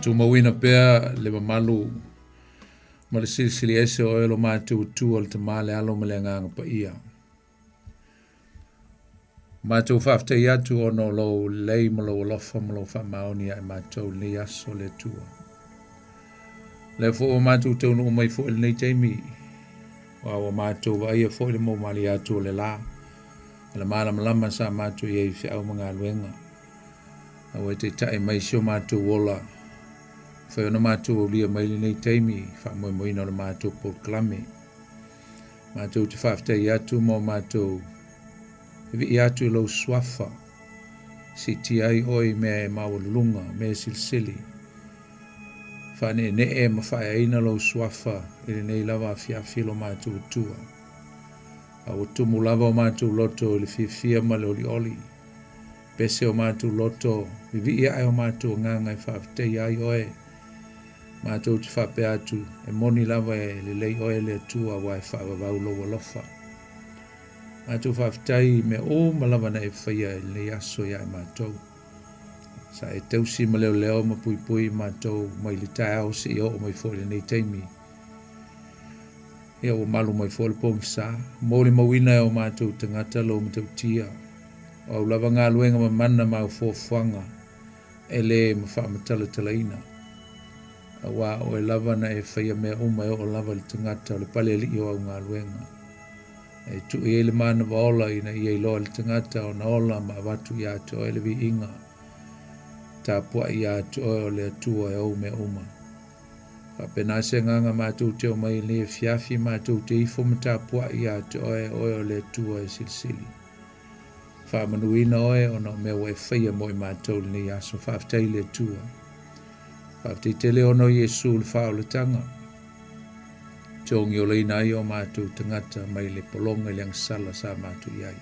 Faatumauina pea le mamalu ma le silisili ese o oe lo matou Atua, le Tama, le Alo ma le Agaga Paia. Matou faafetai atu ona o lou lelei ma lou alofa ma lou faamaoni ia i matou i lenei aso, le Atua. Lea foi ua matou taunuu mai foi i lenei taimi, aua ua matou vaaia foi le maumalie atu o le la, o le malamalama sa matou i ai i feau ma galuega. A ua e taitai mai si o matou ola, fai ona matou aulia mai lenei taimi, faamoemoeina o le matou polokalame. Matou te faafetai atu ma o matou vivii atu i lou suafa, siitia ai oe i mea e maualuluga, mea e silisili. Faaneenee ma faaeaina lou suafa i lenei lava afiafi lo matou Atua. A ua tumu lava o matou loto i le fiafia ma le olioli. Pese o matou loto, vivii ae o matou agaga e faafetaia ai oe. Matou te faapea atu, e moni lava e lelei oe le Atua aua e faavavau lou alofa. Matou faafetai i mea uma lava na e faia i lenei aso ia i matou. Sa e tausi ma leoleo ma puipui i matou mai le taeao seia oo mai foi i lenei taimi. Ia ua malu mai foi le pogisa. Molimauina e o matou tagata lou matautia. O au lava galuega mamana ma au fuafuaga e le mafamatalatalaina. Aua o oe lava na e faia mea uma e oo lava i le tagata o le palealii o au galuega. E tuu i ai le manava ola ina ia iloa e le tagata ona ola ma avatu ia te oe le viiga. Tapuai ia te oe o le Atua e ou mea uma. Faapena se agaga matou te omai i lenei afiafi matou te ifo ma tapuai ia te oe, oe o le Atua e silisili. Faamanuina oe ona o mea ua e faia mo i matou i lenei aso. Faafetai i le Atua. Faafetai tele ona o Iesu le faaolataga. Togi olaina ai o matou tagata mai le pologa i le agasala sa matou i ai.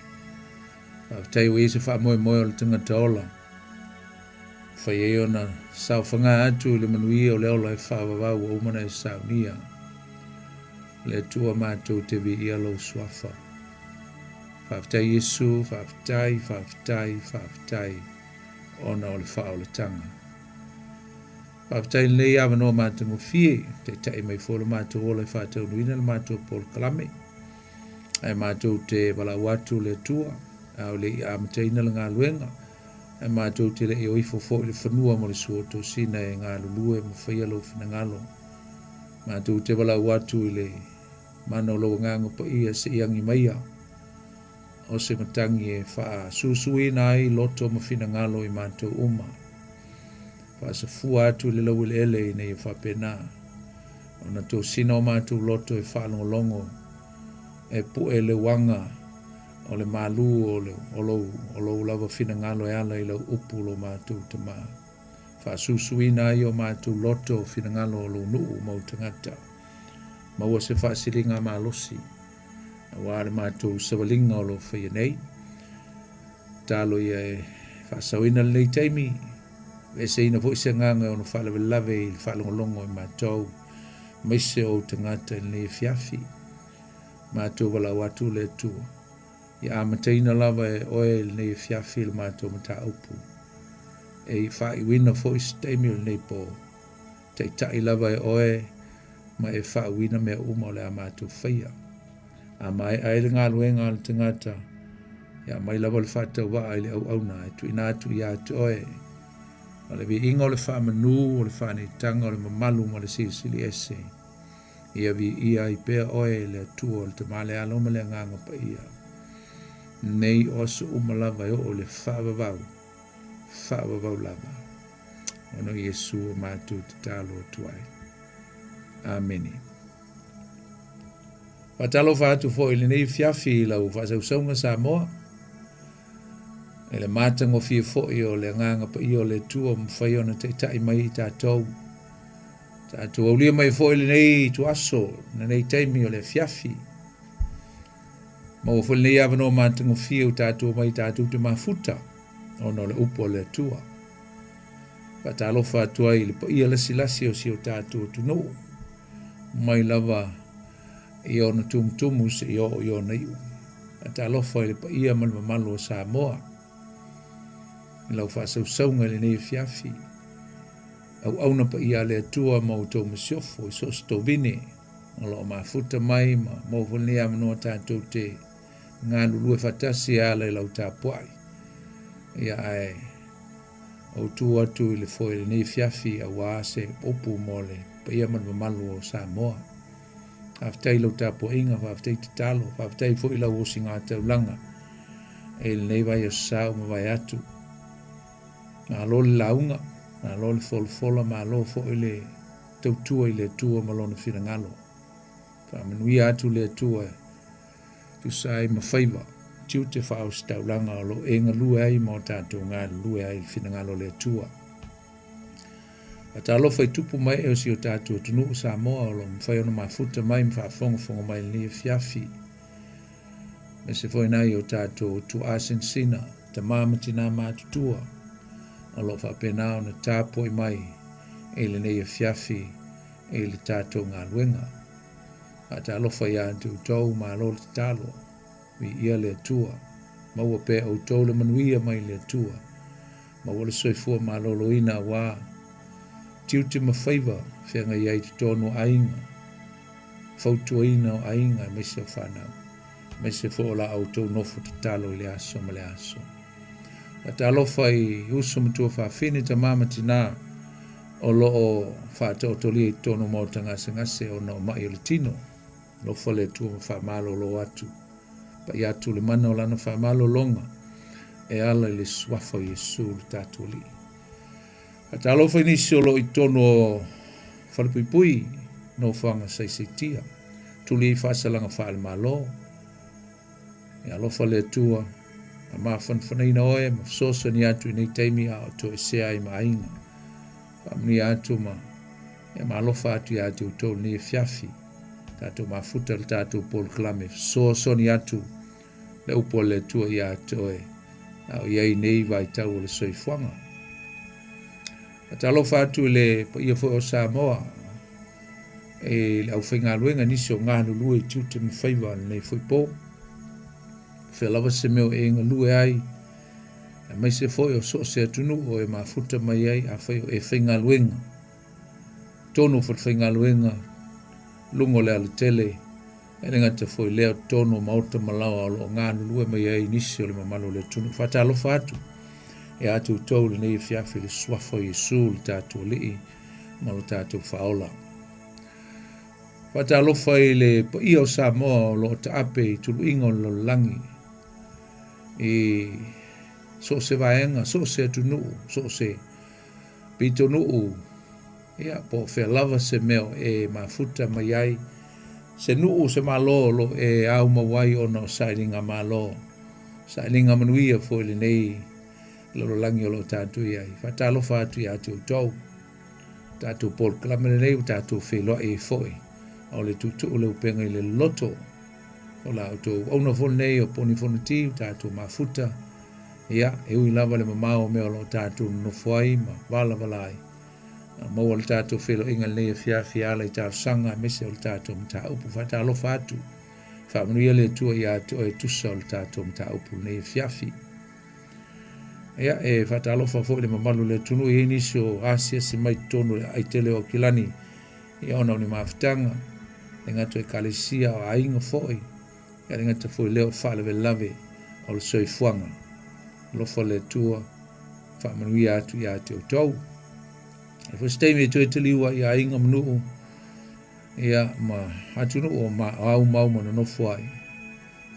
Faafetai ua i ai se faamoemoe o le tagata ola. Fai ai ona saofaga atu i le manuia o le ola e faavavau ua uma ona e saunia. Le Atua matou te viia lou suafa. Faafetai Iesu, faafetai, faafetai, faafetai ona o le faaolataga. Faafetai i lenei avanoa matagofie, taitai mai foi lo matou ola e faataunuina le matou polokalame. Ae matou te valaau atu le Atua, a o le i amataina le galuega, ae matou te le i o ifo foi i le fanua mo le sua o tosina e galulue ma faia lou finagalo. Matou te valaau atu i le mana o lou agaga paia se i agi maia, o se matagi e faasusuina ai loto ma finagalo i matou uma. Faasafua atu i le laueleele ina ia faapena ona tosina o matou loto e faalogologo e pue le uaga o le malu o, le, o, lou, o lou lava finagalo e ala i lau upu lo matou Tama. Faasusuina ai o matou loto finagalo o lou nuu ma ou tagata. Maua se faasiliga malosi aua le matou savaliga o lo o faia nei. Talo ia e faasaoina lenei taimi, aveeseina foi se agaga e ono faalavelave i le faalogologo i matou, aemaise o ou tagata i lenei afiafi. Matou valaau atu le Atua, ia amataina lava e oe i lenei afiafi le matou mataupu, e i faaiuina foi se taimi o lenei po. Taitai lava e oe ma e faauina mea uma o le a matou faia. A maea ai le galuega a le tagata, ia aumai lava le faatauvaa i le auauna e tuuina atu ia te oe. O le viiga o le faamanu, o le faaneetaga, o le mamalu ma le silisili ese. Ia viia ai pea oe le Atua o le Tama le Alo ma le Agaga Paia. Nei o aso uma lava e oo i le faavavau, faavavau lava. Ona o Iesu o matou tatalo atu ai. Amene. Faatalofa atu foi i lenei afiafi i lau faasausauga Samoa. E le matagofie foi o le agaga paia o le Atua mafai ona taitai mai i tatou. Tatou aulia mai foi lenei ituaso, lenei taimi o le afiafi. Maua foi lenei avanoa matagofie o tatou mai tatou te mafuta ona o le upu a le Atua. Faatalofa atu ai i le paia lasilasi o si o tatou atunuu, mai lava i ona tumutumu seia oo i ona iu. Faatalofa i le paia ma le mamalu o Samoa i lau faasausauga i lenei afiafi. Auauna paia a le Atua ma outou masiofo i so o se tovine o lo o mafuta mai ma maua foi lenei avanoa tatou te galulue faatasi e ala i lau tapuai. Ia ae ou tu atu i le foe i lenei afiafi auā se upu mo le paia ma le mamalu o Samoa. Faafetai i lau tapuaiga, faafetai tatalo, faafetai foi i lau osigātaulaga i lenei vaiaso sa ua mavae atu. Malo le lauga, malo le folafola, malo foi le tautua i le Atua ma Lona finagalo. Faamanuia atu le Atua e tusa ai ma faiva, tiute faaositaulaga o lo o e galue ai ma o tatou galulue ai i le finagalo o le Atua. Faatalofa i tupu ma ee o si o tatou atunuu Samoa o lo o mafai ona mafuta mai ma faafogafoga mai i lenei afiafi. Aemaise foi nai o tatou tuaa sinasina, tama ma tinā matutua o lo o faapena ona tapuai mai i lenei afiafi i le tatou galuega. Faatalofa ia te outou, malo le tatalo, viia le Atua, maua pea outou le manuia mai le Atua, maua le soifua maloloina auā tiute ma faiva feagai ai i totonu o aiga, fautuaina o aiga aemaise o fanau, aemaise foi o la outou nofo tatalo i le aso ma le aso. Faatalofa i uso ma tuafafine, tama ma tinā o lo o faataotolia i totonu o maota gasegase ona o ma'i o le tino. Alofa le Atua ma faamalolo atu. Pai atu le mana o Lana faamalologa e ala i le suafa o Iesu le tatou Alii. Faatalofa i nisi o lo o i totonu o Falepuipui, nofoaga saisaitia, tuli ai faasalaga faale-Malo. Ia alofa le Atua, a mafanafanaina oe ma fesoasoani atu i nei taimi a o toesea ai ma aiga. Faamanuia atu ma ia ma alofa atu ia te outou lenei afiafi. Tatou mafuta le tatou polokalame fesoasoani atu le upu a le Atua ia te oe a o i ai nei vaitau o le soifuaga. Faatalofa atu i le paia foi o Samoa e le aufaigaluega nisi o galulue i tiute ma faiva o lenei foi po. Fea lava se mea o e galue ai, aemaise foi o so o se atunuu o e mafuta mai ai afai o e faigaluega. Tonu o falefaigaluega, luga o le alatele, E le gata foi i lea, o totonu o maota ma laoa o lo o galulue mai ai nisi o le mamalu o le atunuu. Faatalofa atu ia te outou i lenei afiafi i le suafa o Iesu le tatou Alii ma lo tatou Faaola. Faatalofa i le paia o Samoa o lo o taape i tuluiga o le lalolagi i so o se vaega, so o se atunuu, so o se pitonuu Ia, po o fea lava se mea o e mafuta mai ai, se nuu, se malo o lo o e aumau ai ona o sailiga malo, sailiga manuia foi i lenei lalolagi o lo o tatou i ai. Faatalofa atu ia te outou. Tatou polokalame lenei ua tatou feiloai ai foi o le tuutuu le upega i le loto o la outou auauna foi lenei o Poni Fonoti ua tatou mafuta. Ia, e ui lava le mamao o mea o lo o tatou nonofo ai ma valavala ai, Maua le tatou feiloaiga i lenei afiafi e ala i talosaga aemaise o le tatou mataupu. Faatalofa atu, faamanuia le Atua ia te oe e tusa o le tatou mataupu i lenei afiafi. Ia, e faatalofa foi le mamalu o le atunuu i ai nisi o asiasi mai totonu o le aai tele o Aukilani ia ona o ni mafutaga, le gata o ekalesia o aiga foi, ia le gata foi lea o faalavelave o le soifuaga. Alofa le Atua, faamanuia atu ia te outou. E foi se taimi e toe taliu ai i aiga ma nuu, ia ma atunuu o ma au mau ma nonofo ai.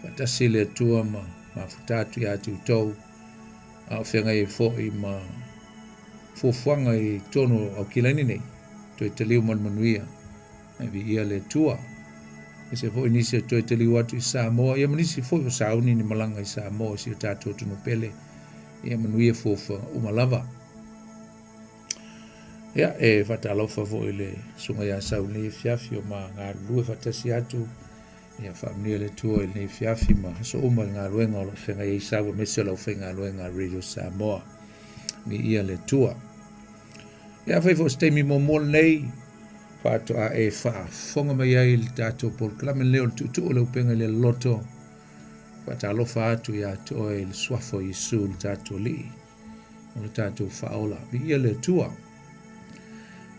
Faatasi le Atua ma mafuta atu ia te outou, a o feagai ai foi ma fuafuaga i totonu o Aukilani nei, toe taliu ma le manuia. Ae viia le Atua. Aemaise foi nisi o toe taliu atu i Samoa, ia ma nisi foi o sauni ni malaga i Samoa i si o tatou atunuu pele, ia manuia fuafuaga uma lava. Ia, e faatalofa foi i le susuga ia Sau i lenei afiafi o ma galulue faatasi atu, ia faamanuia le Atua i lenei afiafi ma aso uma i le galuega o lo o feagai ai Sau aemaise o le aufaigaluega a Radio Samoa. Viia le Atua. Ia, afai foi o se taimi muamua lenei, faatoa e faafofoga mai ai i le tatou polokalame lenei o le tuutuu o le upega i le loto. Faatalofa atu ia te oe i le suafa o Iesu le tatou Alii o le tatou Faaola. Viia le Atua.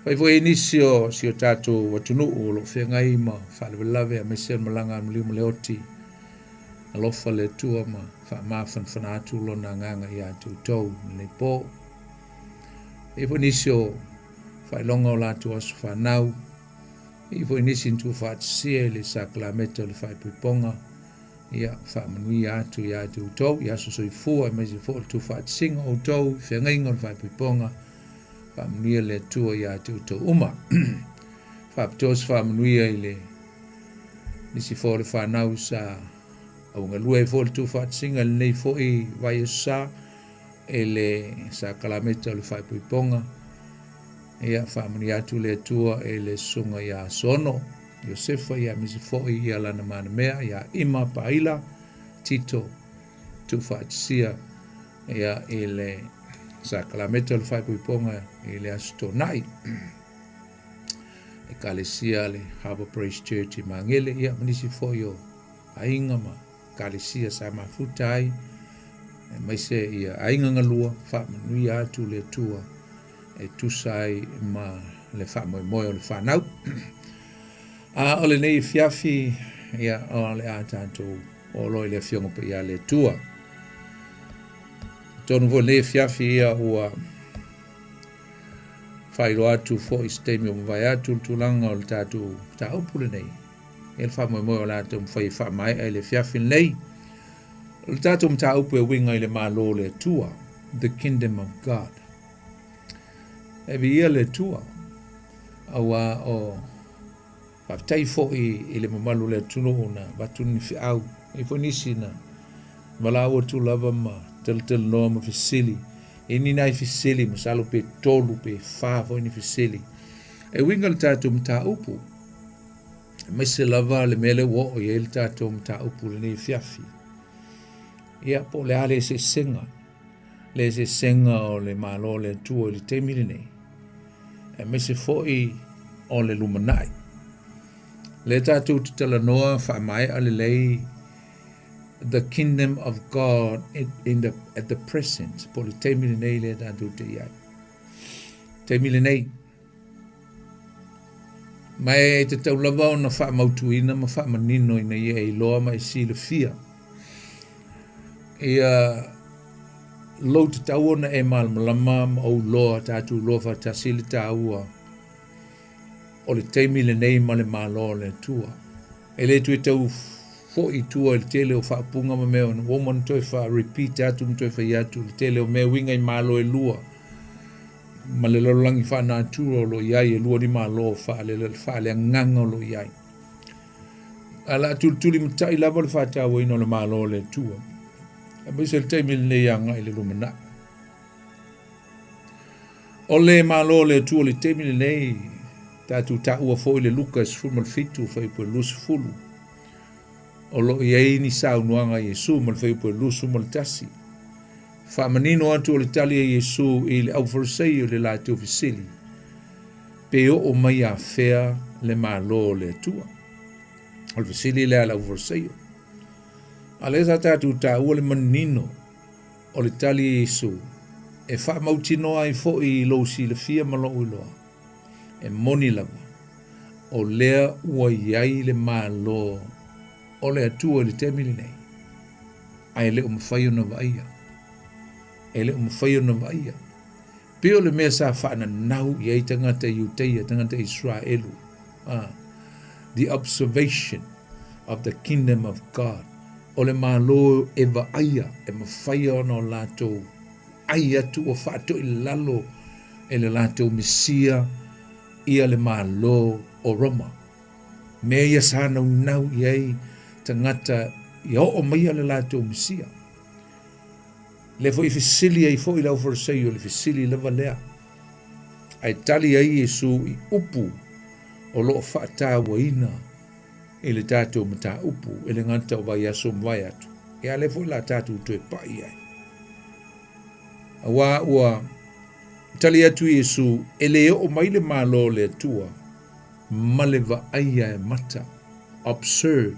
Fai foi i nisi o si o tatou atunuu o lo o feagai ma faalavelave aemaise le malaga a maliu ma le oti. Alofa le Atua ma faamafanafana atu lona agaga ia te outou i lenei po. E i ai foi nisi o faailoga o latou aso fanau, e i ai foi nisi na tuufaatasia i le sakalameta o le faaipoipoga, ia faamanuia atu ia te outou i aso soifua aemaise foi o le tuufaatasiga o outou i feagaiga o le faaipoipoga. Faamanuia le Atua ia te outou uma. Faapitoa se faamanuia i le nisi foi o le fanau sa augalue ai foi le tuufaatasiga i lenei foi vaiaso sa e le sakalameta o le faaipoipoga. Ia faamanuia atu le Atua e le susuga ia Sono Iosefa ia aemaise foi ia lana manamea ia Ima Paila Tito tuufaatasia ia i le sakalameta o le faaipoipoga i le Aso Toonai. Ekalesia le Harbour Praise Church i Magele, ia ma nisi foi o aiga ma ekalesia sa mafuta ai, aemaise ia aiga galua, faamanuia atu le Atua e tusa ai ma le faamoemoe o le fanau. A o lenei afiafi, ia, o le a tatou oo loa i le Afioga Paia a le Atua. Tonu foi lenei afiafi, ia, ua faailoa atu foi i se taimi ua mavae atu le tulaga o le tatou mataupu lenei. E le faamoemoe o le a taumafai e faamaea i le afiafi lenei. O le tatou mataupu e uiga i le Malo o le Atua, the Kingdom of God. E viia le Atua, auā o Faafetai foi i le mamalu o le atunuu na avatu ni feau. E i ai foi nisi na valaau atu lava ma talatalanoa ma fesili. E i ai ni nai fesili, masalo pe tolu pe fa foi ni fesili. E uiga i le tatou mataupu, aemaise lava le mea lea ua oo i ai le tatou mataupu i lenei afiafi. Ia, po o le a le eseesega, le eseesega o le Malo o le Atua i le taimi lenei, aemaise foi o le lumanai. Lea tatou te talanoa faamaea lelei the kingdom of God in the, at the present, po o le taimi lenei lea tatou te i ai. Taimi lenei. Ma e tatau lava ona faamautuina ma faamanino ina ia e iloa ma e silafia ia lou tatau ona e malamalama ma ou loa, tatou loa faatasi le taua o le taimi lenei ma le Malo o le Atua. E le toe tau foi i tua i le tele o faaupuga ma mea ua uma ona toe faa-repeat atu ma toe fai atu le tele o mea uiga i Malo e lua ma le lalolagi faanatura o lo o i ai, e lua ni Malo faaleagaga o lo o i ai. Ae o le a tulitulimatai lava le faatauaina o le Malo o le Atua, aemaise le taimi lenei agai i le lumanai. O le Malo o le Atua i le taimi lenei, tatou taua foi le Luka 17 fuaiupu e 20, o lo o i ai ni saunoaga a Iesu ma le fuaiupu e 21. Faamanino atu o le tali a Iesu i le auFariseio i le latou fesili, pe oo mai afea le Malo o le Atua? O le fesili lea a le auFariseio. A lea sa tatou taua le manino o le tali a Iesu e faamautinoa ai foi i lou silafia ma lou iloa, e moni lava, o lea ua i ai le Malo o le Atua i le taimi lenei, ae le o mafai ona vaaia. E le o mafai ona vaaia. Pei o le mea sa faananau i ai tagata Iuteia, tagata Israelu, the observation of the kingdom of God, o le Malo e vaaia, e mafai ona o latou ai atu ua faatoilalo e le latou Mesia ia le Malo o Roma. Mea ia sa naunau i ai tagata ia oo maia le latou Mesia. Lea foi e fesili ai foi le auFariseio, le fesili lava lea. Ae tali ai Iesu i upu o lo o faatauaina i le tatou mataupu e le gata o vaiaso ma mavae atu, ia a lea foi la tatou toe pai ai. Auā ua tali atu Iesu, e le oo mai le Malo o le Atua ma le vaaia e mata, observed,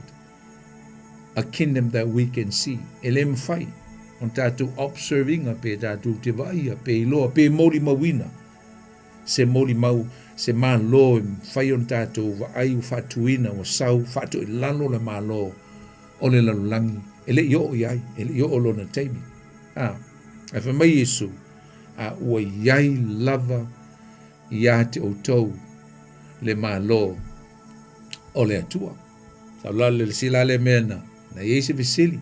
a kingdom that we can see. E le mafai ona tatou observe ina pe tatou te vaaia, pe iloa, pe molimauina se molimau. se Malo e mafai ona tatou vaai ua faatuina, ua sau faatoilalo le Malo o le lalolagi, e le i oo i ai, e le i oo lona taimi. A, ae fai mai Iesu, a ua i ai lava ia te outou le Malo o le Atua. Sau la le sila lea mea na, na i ai se fesili.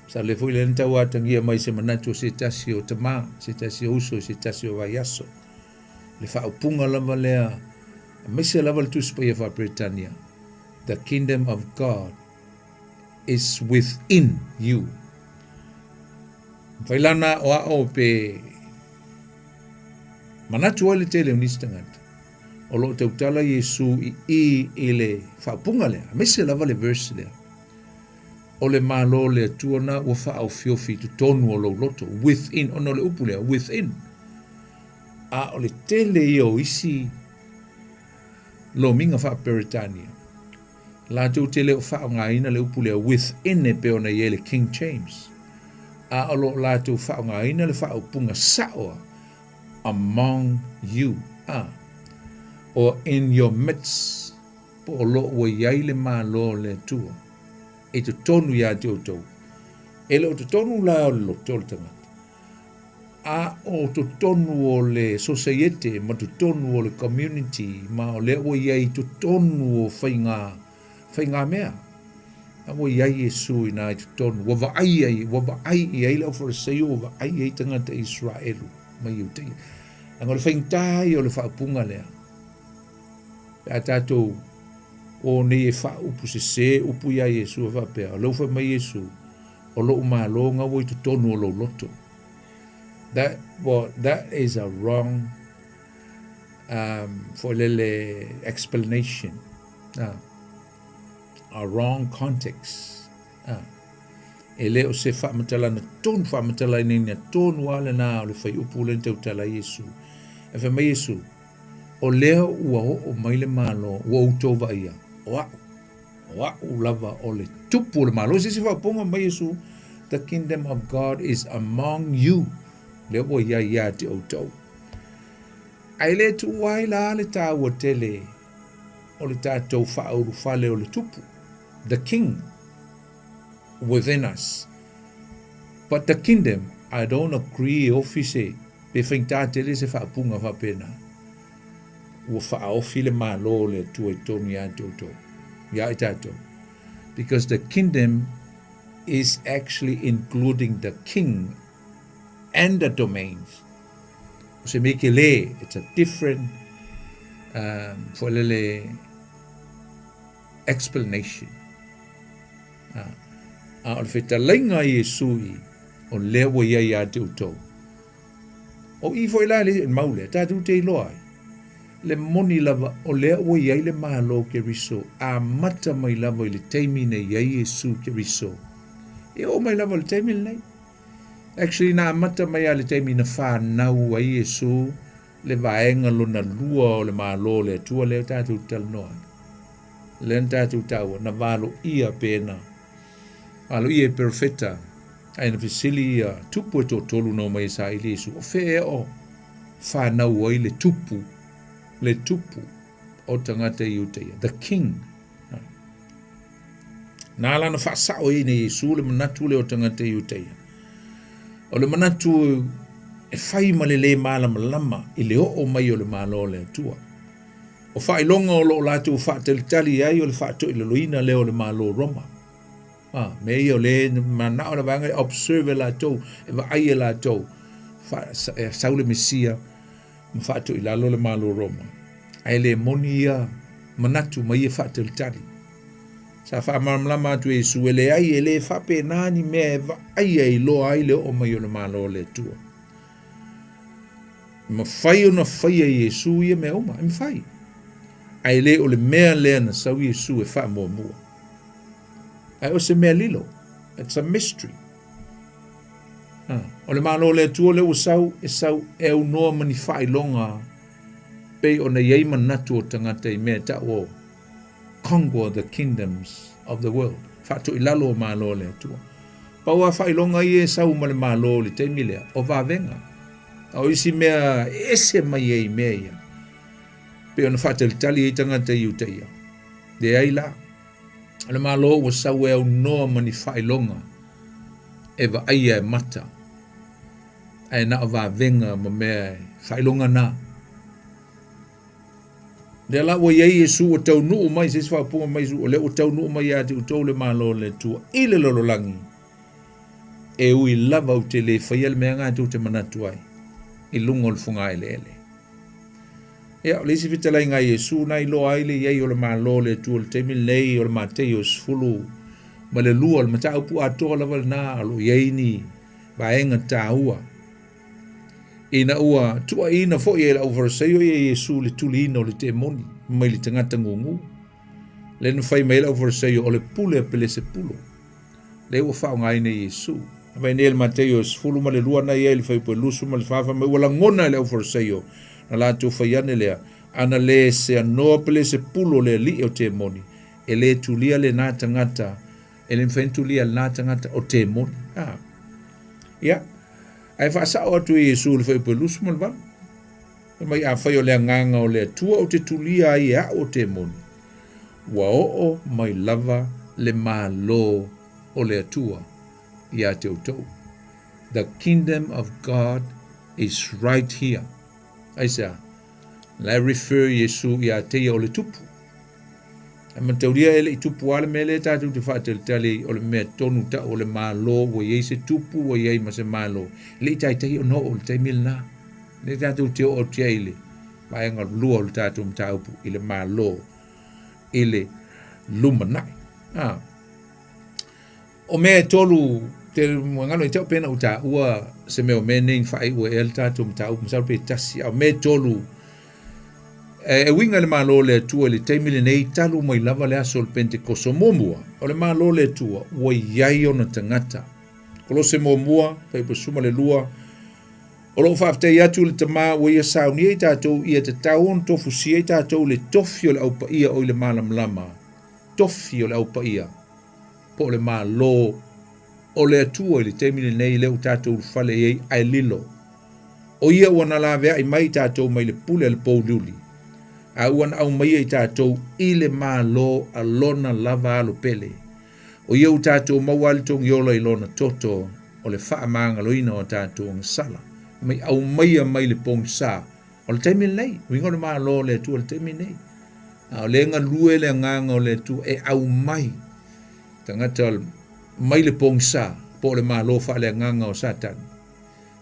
Sa le foi lea na tauatagia mai se manatu o se tasi o tama, se tasi o uso, se tasi o vaiaso. Le faaupuga lava lea, aemaise lava le Tusi Paia faa-Peretania, The kingdom of God is within you. Mafai la ona aoao pe manatu ai le tele o nisi tagata o lo o tautala Iesu i i i le faaupuga lea, aemaise lava le verse lea. O le Malo o le Atua na ua faaofiofi i totonu o lou loto, within, ona o le upu lea, within. A o le tele ia o isi lomiga faa-Peretania, latou te le o faaaogaina le upu lea within e pei ona i ai le King James, a o lo o latou faaaogaina le faaupuga sao a among you, a, or in your midst, po o lo o ua i ai le Malo o le Atua i totonu ia te outou. E le o totonu la o le loto o le tagata, a o totonu o le sosaiete ma totonu o le community ma o lea ua i ai i totonu o faiga, faigamea. A ua i ai Iesu i nā i totonu, ua vaai ai, ua vaai i ai le Aufariseio, ua vaai i ai tagata Iseraelu ma Iutaia. Leaga o le faigata ia o le faaupuga lea. Pe a tatou o nei e faaupu sesē upu iā Iesu e faapea, o lea ua fai mai Iesu, o lou malo ga ua i totonu o lou loto. That, well, that is a wrong um, foi lele explanation. A wrong context. E le o se faamatalaga tonu, faamatalaina tonu lava lena o le fuaiupu lea na tautala ai Iesu. E fai mai Iesu, o lea ua oo mai le Malo, ua outou vaaia, o a'u, o a'u lava o le tupu o le Malo. Se isi faaupuga mai Iesu, the kingdom of God is among you. Lea ua i ai ia te outou. Ae le tuua ai la le taua tele o le tatou faaulufale o le tupu, the king within us. But the kingdom, I don't agree e ofi se, pe faigata tele se faaupuga faapena. Ua faaofi le Malo o le Atua i totonu ia te outou, ia i tatou. Because the kingdom is actually including the king and the domains. O se mea tele, it's a different um, foi lele explanation. A, a o le fetalaiga a Iesu i, o lea ua i ai ia te outou. O i foi la le mau lea, tatou te iloa ai. Le moni lava, o lea ua i ai le Malo o Keriso, amata mai lava i le taimi na i ai Iesu Keriso. E oo mai lava i le taimi lenei. Actually, na amata mai lava i le taimi na fanau ai Iesu, le vaega lona lua o le Malo o le Atua lea tatou te talanoa ai. Lea na tatou taua, na valoia pe na valoia e perofeta, ae na fesili ia tupu e toatolu na omai e saili Iesu, o fea ea o fanau ai le tupu, le tupu o tagata Iutaia, the king. Na ala ona faasao ai nei Iesu le manatu lea o tagata Iutaia. O le manatu e fai ma le lē malamalama i le oo mai o le Malo o le Atua. O faailoga o lo o latou faatalitali ai o le faatoilaloina lea o le Malo o Roma. A, mea ia o le manao le vaega e observe e latou, e vaai e latou, fa, e sau le Mesia ma faatoilalo le Malo o Roma. Ae le moni ia manatu ma ia faatalitali. Sa faamalamalama atu e Iesu, e leai, e le faapena ni mea e vaaia e iloa ai le oo mai o le Malo o le Atua. E mafai ona faia e Iesu ia mea uma, e mafai. Ae le o le mea lea na sau Iesu e faamuamua. Ae o se mea lilo, it's a mystery. Ah, o le Malo o le Atua lea ua sau, e sau e aunoa ma ni faailoga pei ona i ai manatu o tagata i mea e tau o conquer the kingdoms of the world, faatoilalo o Malo o le Atua. Pau a faailoga ia e sau ma le Malo i le taimi lea, o vavega. A o isi mea e ese mai ai i mea ia. Pei ona faatalitali ai tagata i Iutaia. Leai la. O le Malo ua sau e aunoa ma ni faailoga e vaaia e mata, ae na o vavega ma mea e faailoga na. Lea la ua i ai Iesu ua taunuu mai, se isi faaupuga mai Iesu, o lea ua taunuu mai ia te outou le Malo o le Atua i le lalolagi, e ui lava ou te le faia le mea lena tou te manatu ai i luga o le fogaeleele. Ia, o le isi fetalaiga a Iesu na iloa ai le i ai o le Malo o le Atua i le taimi lenei o le Mateio 12, o le mataupu atoa lava lena o lo o i ai ni vaega taua. Ina ua tuuaiina foi e le aufarisaio ia Iesu i le tuliina o le temoni mai le tagata gugu, lea na fai mai ai le aufarisaio o le pule a Pelesepulo, lea ua faaaogaina e Iesu. Fai nei le Mateio 12 na i ai le fuaiupu e 24, fai mai ua lagona e le aufarisaio na latou fai ane lea, ana le seanoa Pelesepulo le alii o temoni, e le tulia lena tagata, e le mafai ona tulia e lena tagata o temoni. Ah. Ia, ae faasao atu e Iesu i le fuaiupu e 28. Fai mai, afai o le agaga o le Atua ou te tulia ai e a'u o temoni, ua oo mai lava le Malo o le Atua iā te outou. The kingdom of God is right here. Aisea? La e refer Iesu iā te ia o le tupu. Ae mataulia e le i tupu lava le mea lea tatou te faatalitali ai, o le mea tonu tau o le Malo, ua i ai se tupu, ua i ai ma se Malo. E le i taitai ona oo i le taimi lena. Lea tatou te oo atu ai i le vaega lua o le tatou mataupu i le Malo i le lumanai. Ah. O mea e tolu, te galo i te au pena u taua se mea o mea nei faaiu e le tatou mataupu, masalo pe tasi, a o mea e tolu, e uiga i le Malo o le Atua i le taimi lenei, talu mai lava le aso o le Pentekoso muamua, o le Malo o le Atua ua i ai ona tagata. Kolose muamua, fuaiupu 12, O lo o faafetai atu i le Tama ua ia saunia i tatou ia tatau ona tofusia i tatou le tofi o le Au Paia o i le Malamalama, tofi o le Au Paia, po o le Malo o le Atua i le taimi lenei lea ua tatou ulufale i ai ae lilo. O ia ua na laveai mai i tatou mai le pule a le pouliuli, a ua na aumaia i tatou i le Malo a Lona lava Alo pele. O ia ua tatou maua ai le togiola i Lona toto o le faamagaloina o a tatou agasala, mai aumaia mai le pogisa. O le taimi lenei, uiga o le Malo o le Atua i le taimi lenei. A o lea e galue le agaga o le Atua e aumai tagata mai le pogisa po o le malo faaleagaga o Satani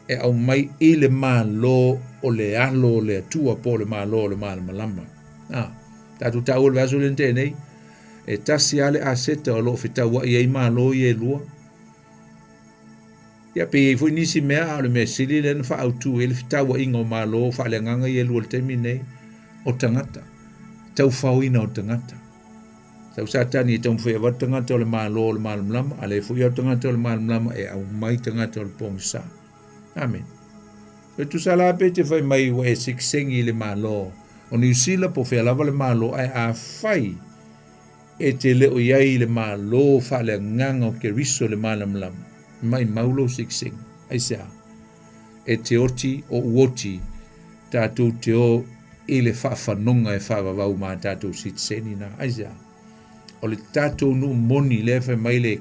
e aumai i le malo o le alo o le Atua po o le malo o le malamalama. A, tatou taua i le vaiaso lea na tea nei, e tasi lava le aseta o lo o fetauai ai malo ia e lua. Ia, pe i ai foi nisi mea, a o le mea sili lea na faaautu ai le fetauaiga o malo faaleagaga ia e lua i le taimi lenei, o tagata, taufaoina o tagata. Sau Satani e taumafai e avatu tagata o le Malo o le Malamalama, a lea foi au tagata o le Malamalama e aumai tagata o le pogisa. Amene. E tusa la pe te fai mai ua e sekisegi i le Malo o Niu Sila po o fea lava le Malo, ae afai e te le o i ai i le Malo faaleagaga o Keriso le Malamalama, maimau lou sekisegi. Aisea? E te oti o uoti tatou te o i le faafanoga e faavavau ma a tatou sitiseni na. Aisea? O le tatou nuu moni lea e fai mai le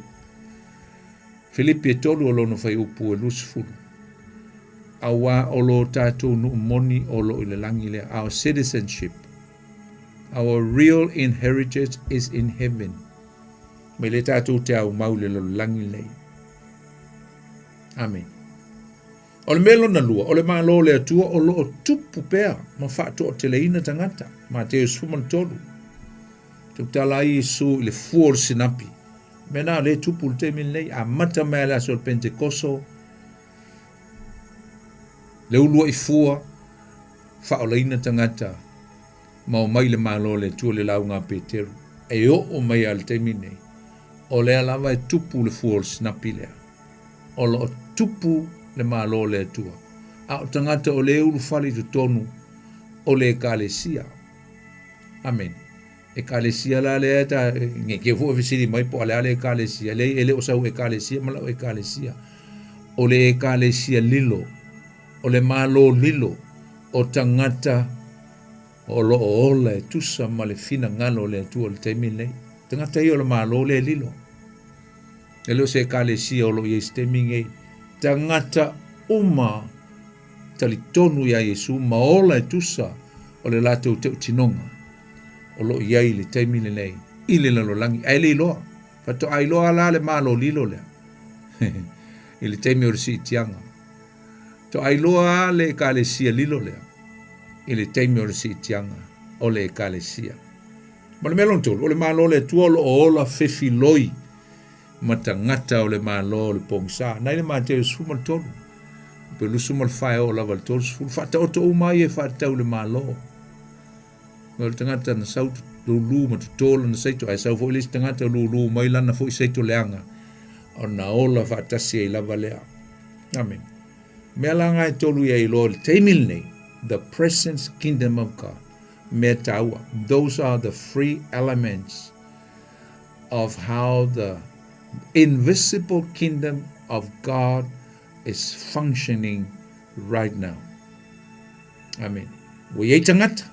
Filipi e tolu o lona fuaiupu e 20. Auā o lo tatou nuu moni o lo o i le lagi lea. Our citizenship, our real inheritance is in heaven. Mai lea tatou te aumau i le lalolagi lenei. Amene. O le mea lona lua, o le Malo o le Atua o lo o tupu pea ma faatoateleina tagata. Mateo 13. Tautala ai Iesu i le fua o le sinapi. Mea na o lea e tupu i le taimi lenei, amata mai lava i le aso o le Pentekoso, le uluai fua, faaolaina tagata ma omai i le Malo o le Atua i le lauga a Peteru. E oo mai lava i le taimi lenei, o lea lava e tupu le fua o le sinapi lea. O lo o tupu le Malo o le Atua, a o tagata o lea e ulufale i totonu o le Ekalesia. Amene. Ekalesia la lea ta, ne i te i foi ua fesili mai po o le a le Ekalesia. Leai, e le o sau Ekalesia ma lau Ekalesia. O le Ekalesia lilo, o le Malo lilo, o tagata. O lo o ola e tusa ma le finagalo o le Atua i le taimi lenei. Tagata ia o le Malo lea e lilo. E le o se Ekalesia o lo o i ai i se taimi lenei. Tagata uma talitonu iā Iesu ma ola e tusa o le latou teutinoga o lo o i ai i le taimi lenei i le lalolagi, ae le iloa. Faatoa iloa la le Malo lilo lea i le taimi o le siitiaga. Faatoa iloa le Ekalesia lilo lea i le taimi o le siitiaga o le Ekalesia. Ma le mea lona tolu, o le Malo o le Atua o lo o ola fefiloi ma tagata o le Malo o le pogisa. Nai le Mateo 13, pe 24 e oo lava i le 30, faataoto uma ai e faatatau i le Malo. O le tagata na sau lulu ma toto lana saito, ae sau foi le isi tagata lulu mai lana foi saito leaga, ona ola faatasi ai lava lea. Amen. Mea la nga e tolu ia iloa i le taimi lenei, the present kingdom of God. Mea taua. Those are the three elements of how the invisible kingdom of God is functioning right now. Amen. Ua iai tagata.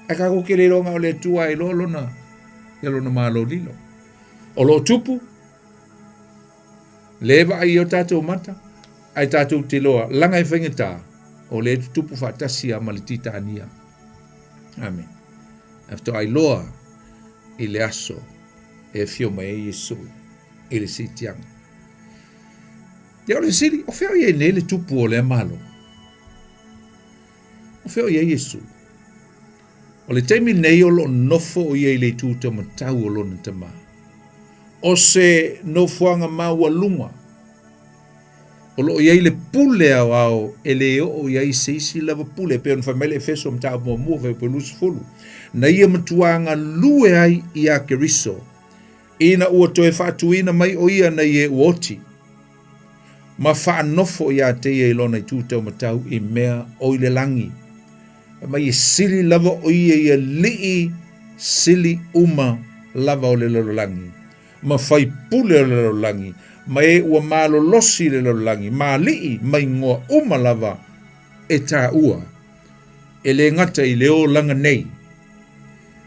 Ae kākou ke le iloa o le Atua e iloa lona, ia lona malo lilo. O lo o tupu, le vaai i o tātou mata, ae tātou te iloa, laga e faigata, o le tutupu faatasi a ma le titania. Amen. Ae faatoa iloa i le aso e afio mai ai Iesu i le siitiaga. Ia o le fesili, o fea o i ai nei le tupu o lea Malo? O fea o i ai Iesu? O le taimi nei o lo o nofo o ia i le itu taumatau o lona Tamā. O se nofoaga maualuga o lo o i ai le pule aoao e le oo i ai se isi lava pule, e pei ona fai mai le Efeso mataupu muamua fuaiupu e 20, na ia matua galue ai iā Keriso, ina ua toe faatuina mai ʻo ia nei e ua oti, ma faanofo iā te ia i lona itu taumatau i mea o i le lagi. Fai mai e sili lava ʻo ia i aliʻi sili uma lava o le lalolagi, ma faipule o le lalolagi, ma e ua malolosi i le lalolagi, ma aliʻi ma igoa uma lava e taua, e le gata i le olaga nei,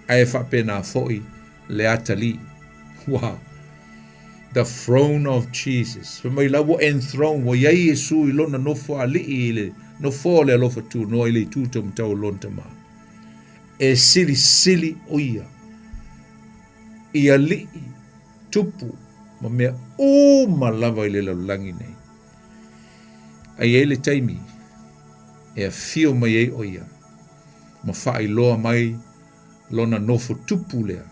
ae faapena foi le atalii. Wow! The throne of Jesus. Fai mai la ua enthrone, ua i ai Iesu i lona nofo alii i le nofoa o le alofa tunoa i le itu taumatau o lona Tama. E silisili ʻo ia i alii, tupu ma mea uma lava i le lalolagi nei. A i ai le taimi e afio mai ai ʻo ia ma faailoa mai lona nofo tupu lea,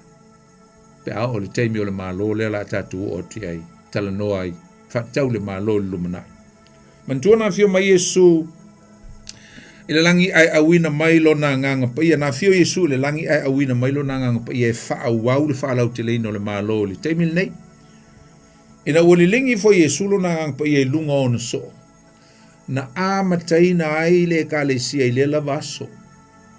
pe a oo i le taimi o le Malo lea o le a tatou oo atu i ai, talanoa ai, faatatau le Malo i le lumanai. Manatua na afio mai Iesu i le lagi ae auina mai lona Agaga Paia. Na afio Iesu i le lagi ae auina mai lona Agaga Paia e faaauau le faalauteleina o le Malo i le taimi lenei. Ina ua liligi foi Iesu lona Agaga Paia i luga o ona soo, na amataina ai le Ekalesia i lea lava aso.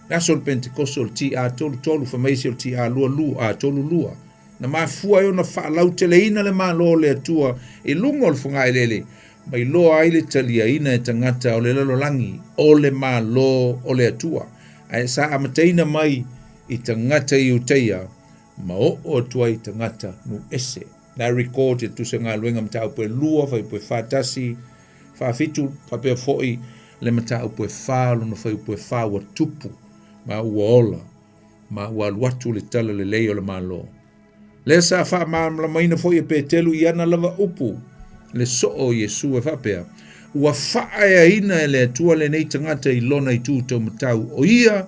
Le aso o le Pentekoso o le TA 33, fai mai isi o le TA 22, a 32, na mafua ai ona faalauteleina le Malo o le Atua i luga o le fogaeleele, ma iloa ai le taliaina e tagata o le lalolagi o le Malo o le Atua. Ae sa amataina mai i tagata Iutaia ma oo atu ai i tagata nuu ese. Na record e tusa galuega mataupu e lua, fuaiupu e fa tasi, fa fitu, faapea foi le mataupu e fa, lona fuaiupu e fa ua tupu, ma ua ola, ma ua alu atu le tala lelei o le Malo. Lea sa faamalamalamaina foi e Petelu i ana lava upu le soo o Iesu e faapea, Ua faaeaina e le Atua lenei tagata i lona itu taumatau, o ia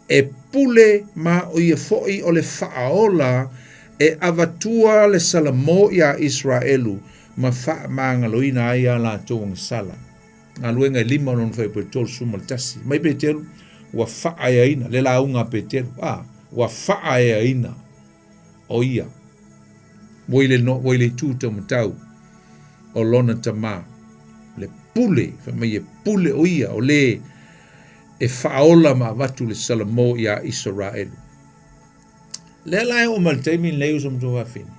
E pule ma ʻo ia foʻi o le faaola e avatua le Salamo iā Iseraelu ma faamagaloina ai a latou agasala. Galuega e lima lona fuaiupu e 31. Mai Petelu, ua faaeaina, le lauga a Petelu, a, ua faaeaina ʻo ia, ua i le, ua i le itu taumatau o lona Tamā, le pule, fai mai e pule ʻo ia, o le e faaola ma avatu le Salamo iā Isaraelu. Lea la e oo mai le taimi lenei uso ma tuafafine,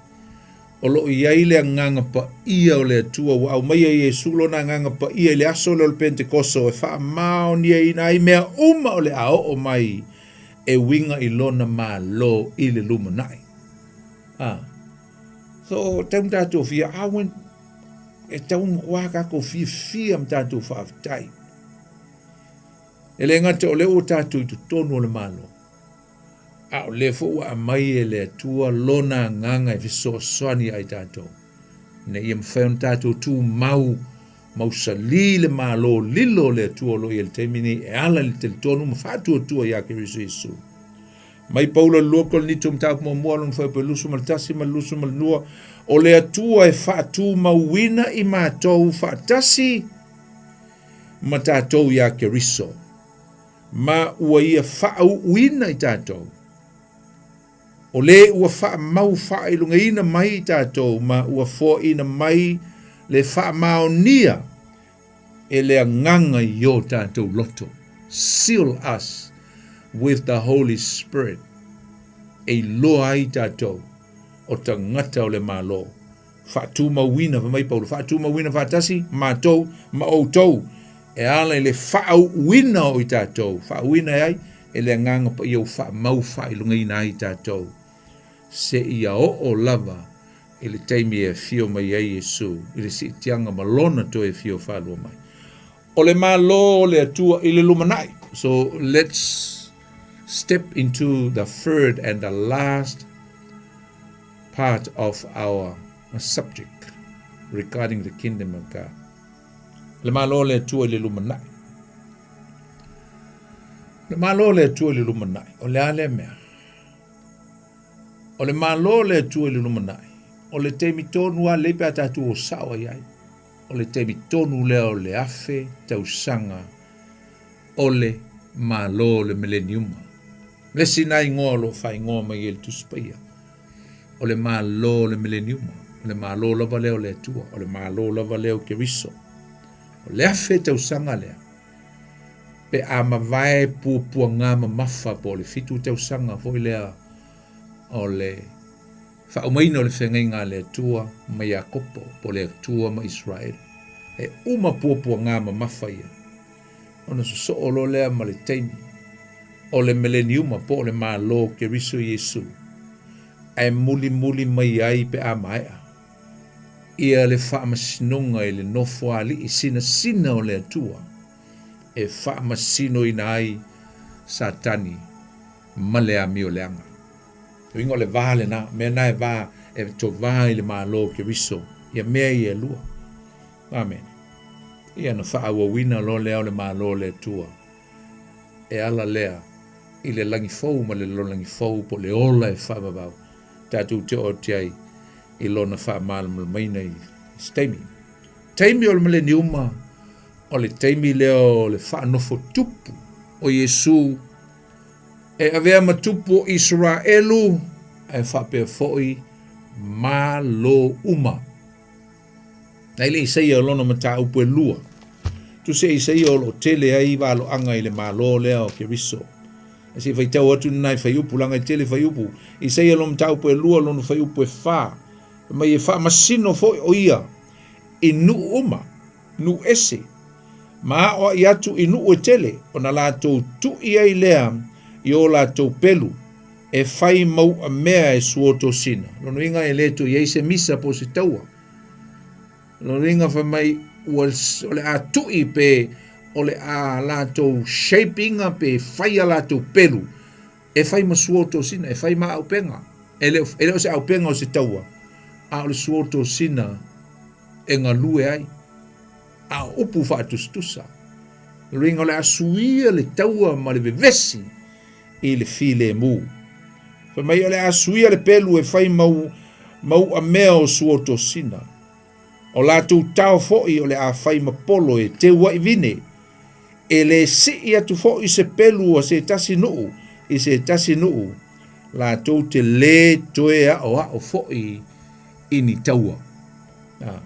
o lo o i ai le agaga paia o le Atua ua aumaia e Iesu lona agaga paia i le aso lea o le Pentekoso e faamaoniaina ai mea uma o le a oo mai e uiga i lona Malo i le lumanai. A. So, tau tatou fia, a when, e tau matua tatou fiafia ma tatou faafetai. E le gata o lea ua tatou i totonu o le Malo, a o lea foi ua aumai e le Atua lona agaga e fesoasoani ia i tatou, ina ia mafai ona tatou tumau mausali le Malo lilo o le Atua o lo o i ai i le taimi nei e ala i le talitonu ma faatuatua ia Keriso Iesu. Mai Paulo i le 2 Korinito mataupu muamua lona fuaiupu e 21 ma le 22, o le Atua e faatumauina i matou faatasi ma tatou iā Keriso, ma ua ia faauuina i tatou, o le ua faamau faailogaina mai i tatou ma ua foaina mai le faamaonia e le Agaga i o tatou loto. Seal us with the Holy Spirit, e iloa ai tatou o tagata o le Malo. Faatumauina, fai mai Paulo, faatumauina faatasi matou ma outou e ala i le faauuina o i tatou, faauuina e ai e le Agaga Paia ua faamau faailogaina ai tatou, seia oo lava i le taimi e afio mai ai Iesu i le siitiaga ma Lona toe afio faalua mai. O le Malo o le Atua i le lumanai. So let's step into the third and the last part of our subject regarding the kingdom of God. Le Malo o le Atua i le lumanai. Le Malo o le Atua i le lumanai. O le a lea mea? O le Malo o le Atua i le lumanai, o le taimi tonu lava lelei pe a tatou o sao ai ai. O le taimi tonu lea o le afe tausaga o le Malo o le Mileniuma. Le isi na igoa o lo o faaigoa mai ai e le Tusi Paia, o le Malo o le Mileniuma, o le Malo lava lea o le Atua, o le Malo lava lea o Keriso. O le afe tausaga lea, pe a mavae puapuaga mamafa po o le fitu tausaga foi lea o le faaumaina o le feagaiga a le Atua ma Iakopo po o le Atua ma Iseraelu. E uma puapuaga mamafa ia, ona sosoo loa lea ma le taimi o le meleniuma po o le Malo o Keriso Iesu, ae mulimuli mai ai pe a maea ia le faamasinoga i le nofoalii sinasina o le Atua e faamasinoina ai Satani ma le amio leaga. Uiga o le va lena, mea na e va e tovā i le Malo o Keriso, ia mea ia e lua. Amene. Ia na faaauauina loa lea o le Malo o le Atua e ala lea i le lagi fou ma le lalolagi fou po o le ola e faavavau tatou te oo atu ai i lona faamalamalamaina i se taimi. Taimi o le mileniuma, o le taimi lea o le faanofo tupu o Iesu e avea ma tupu o Iseraelu ae faapea foi malo uma. Na i le Isaia o lona mataupu e lua. Tusi e Isaia o lo o tele ai valoaga i le Malo lea o Keriso. Ae se i faitau atu nai fuaiupu, leaga e tele fuaiupu. Isaia lona mataupu e lua, lona fuaiupu e fa. Fai mai e faamasino foi o ia i nuu uma, nuu ese, ma aoai atu i nuu e tele, ona latou tui ai lea i o latou pelu, e fai mau'a mea e suotosina. Lona uiga e le toe i ai se misa po o se taua. Lona uiga fai mai ua o le a tui pe o le a latou shape ina pe fai a latou pelu e fai ma suotosina, e fai ma aupega. E le, e le o se aupega o se taua, a o le suotosina e galue ai. A o upu faatusatusa. Lona uiga o le a suia le taua ma le vevesi i le filemu. Fai mai o le a suia le pelu e fai mau, mau'a mea o suotosina. O latou tao foi o le a fai ma polo e teu ai vine. E le sii atu foi se pelu a se tasi nuu i se tasi nuu, latou te lē toe aʻoaʻo foi i ni taua. A.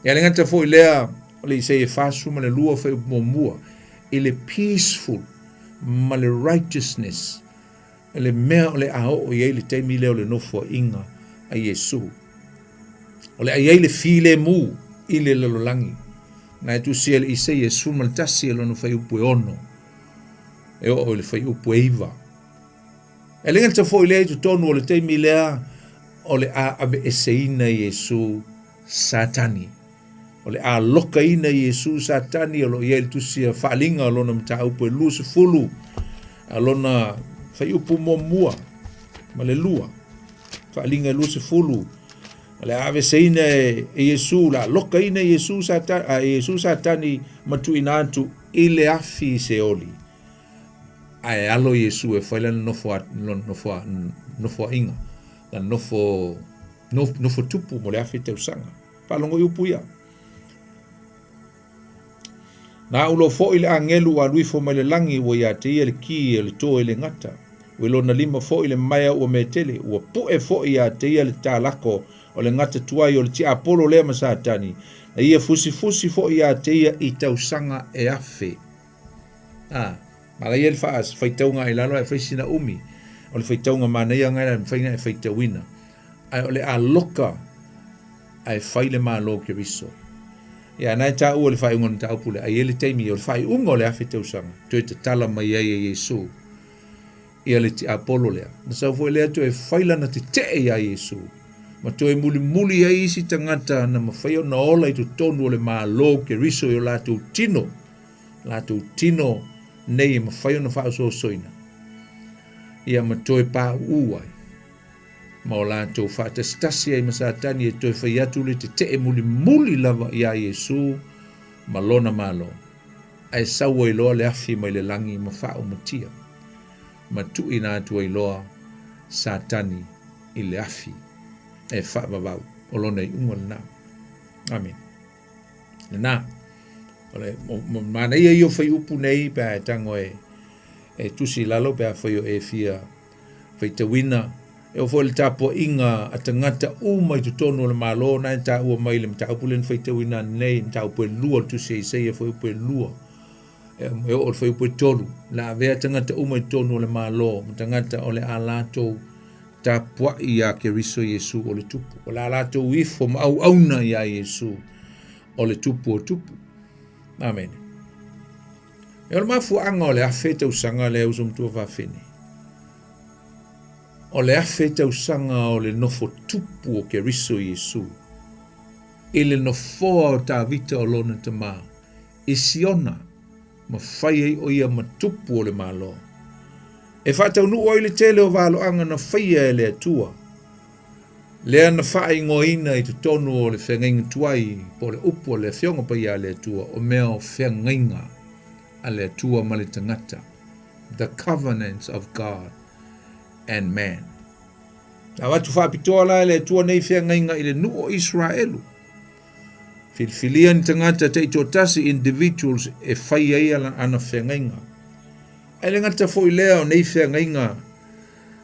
Ia le gata foi lea, o le Isaia 42 fuaiupu muamua, i le peaceful ma le righteousness, le mea o le a oo i ai le taimi lea o le nofoaiga a Iesu. O le a i ai le filemu i le lalolagi. Na e tusia e le Isaia 11 e lona fuaiupu e 6, e oo i le fuaiupu e 9. E le gata foi lea i totonu o le taimi lea o le a aveeseina Iesu Satani. O le a lokaina Iesu Satani o lo o i ai le tusi a Faaaliga o lona mataupu e 20 a lona fuaiupu muamua ma le lua. Faaaliga e 20 o le a aveeseina e Iesu, o le a lokaina Iesu Satani, a Iesu Satani ma tuuina atu i le afi Seoli. Ae alo Iesu e fai lana nofo nofo nofoaiga, lana nofo nofo tupu mo le afe tausaga. Faalogo i upu ia. Na au loa foi le agelu ua alu ifo mai le lagi ua ia te ia le ki o le to e le gata. Ua i lona lima foi le maea ua metele, ua pu'e foi ia te ia le talako o le gata tuai o le tiapolo lea ma Satani, na ia fusifusi foi ia te ia i tausaga e afe. A, manaia le faitauga i lalo ae fai sina umi. O le faitauga manaia ngai la mafai ona e faitauina. Ae o le aloka ae fai le Malo o Keriso. Ia, na e taua le faaiuga o le mataupu lea, ai e le taimi o le faaiuga o le afe tausaga, toe tatala mai ai e Iesu ia le tiapolo lea. Na sau foi lea toe fai lana tetee iā Iesu, ma toe mulimuli ai isi tagata na mafai ona ola i totonu o le Malo o Keriso i o latou tino, latou tino nei e mafai ona faaosoosoina, ia ma toe pauu ai ma o latou faatasitasi ai ma Satani e toe fai atu le tetee mulimuli lava iā Iesu ma lona Malo, ae sau ai loa le afi mai le lagi ma faaumatia, ma tuuina atu ai loa Satani i le afi e faavavau. O lona iuga lena. Amene. Lena. O le manaia ia o fuaiupu nei pe a e tago e e tusi i lalo pe afai o e fia faitauina. E oo foi i le tapuaiga a tagata uma i totonu o le Malo, na e taua mai le mataupu lea na faitauina nei, mataupu e lua, le tusi a Isaia fuaiupu e lua, e oo i le fuaiupu e tolu, o le a avea tagata uma i totonu o le Malo ma tagata o le a latou tapuai iā Keriso Iesu o le Tupu, o le a latou ifo ma auauna iā Iesu o le Tupu o Tupu. Amene. E o le mafuaaga o le afe tausaga lea uso matua fafine. O le afe tausaga o le nofo tupu o Keriso Iesu i le nofoa o Tavita o lona tama i Siona ma fai ai o ia ma tupu o le Malo. E faataunuu ai le tele o valoaga na faia e le Atua, lea na faaigoaina i totonu o le feagaiga tuai po o le upu a le Afioga Paia a le Atua, o mea o feagaiga a le Atua ma le tagata, the covenants of God and man. Na avatu faapitoa la e le Atua nei feagaiga i le nuu o Iseraelu. Filifilia ni tagata taitoatasi, individuals, e fai ai ana feagaiga. Ae le gata foi lea o nei feagaiga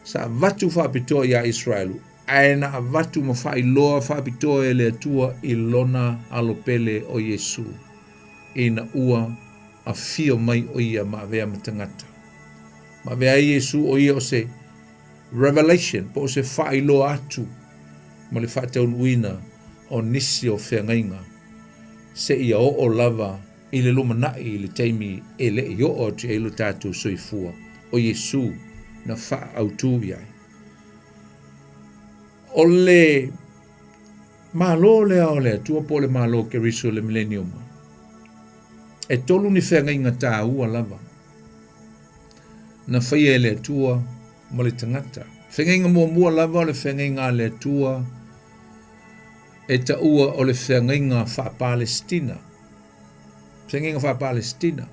sa avatu faapitoa iā Iseraelu, ae na avatu ma faailoa faapitoa e le Atua i lona alo pele o Iesu, ina ua afio mai o ia ma avea ma tagata. Ma avea ai Iesu o ia o se revelation, po o se faailoa atu mo le faataunuuina o nisi o feagaiga seia oo lava i le lumanai i le taimi e le i oo atu i ai lo tatou soifua o Iesu na faaautu i ai. O le Malo lea o le Atua po o le Malo o Keriso i le Mileniuma, e tolu ni feagaiga taua lava na faia e le Atua ma le tagata. Feagaiga muamua lava o le feagaiga a le Atua e taua o le feagaiga faa-Palestina. Feagaiga faa-Palestina.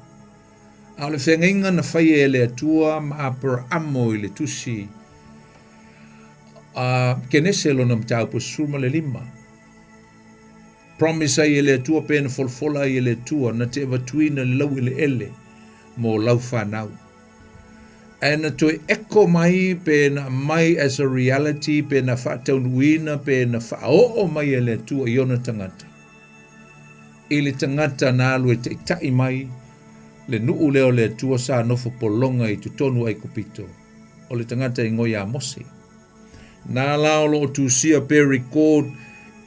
A o le feagaiga na faia e le Atua ma Aperaamo i le tusi a Kenese lona mataupu 15. Promise ai e le Atua pe na folafola ai e le Atua na te avatuina le laueleele mo lau fanau. Ae na toe echo mai pe na aumai as a reality pe na faataunuuina pe na faaoo mai e le Atua i ona tagata. I le tagata na alu e taitai mai le nuu lea o le Atua sa nofo pologa i totonu o Aikupito, o le tagata e igoa ia Mose. Na la o lo o tusia pe record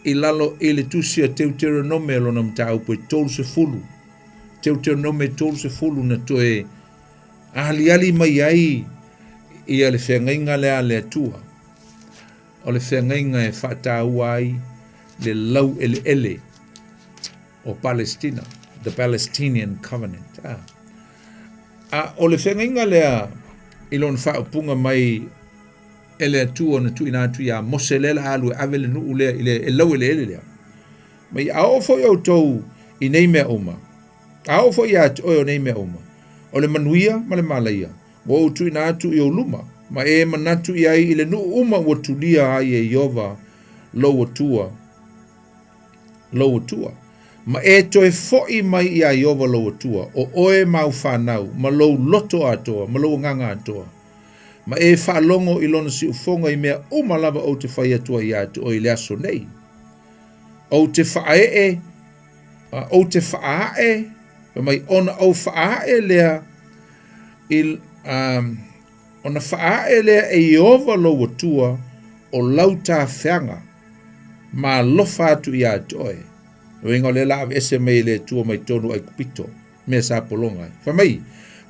i lalo i le tusi a Teuteronome lona mataupu e 30. Teuteronome 30 na toe aliali mai ai Ia le feagaiga lea a le Atua, o le feagaiga e faataua ai le laueleele o Palestina, the Palestinian Covenant. A, a o le feagaiga lea i lona faaupuga mai e le Atua na tuuina atu iā Mose lea la alu e ave le nuu lea i le e laueleele lea. Mai a oo foi outou i nei mea uma, a oo foi ia te oe o nei mea uma, o le manuia ma le malaia, ua ou tuuina atu i ou luma, ma e manatu i ai i le nuu uma ua tulia ai e Ieova lou Atua, lou Atua. Ma e toe foʻi mai iā Ieova lou Atua, o oe ma au fanau, ma lou loto atoa, ma lou agaga atoa. Ma e faalogo i lona siufoga i mea uma lava ou te fai atu ai iā te oe i le aso nei. Ou te faaee, ou te faaae, fai mai, ona ou faaae lea i, um, ona faaae lea e Ieova lou Atua o lau tafeaga ma alofa atu iā te oe. Uiga o lea la aveese mai e le Atua mai tonu Aikupito, mea sa pologa ai. Fai mai,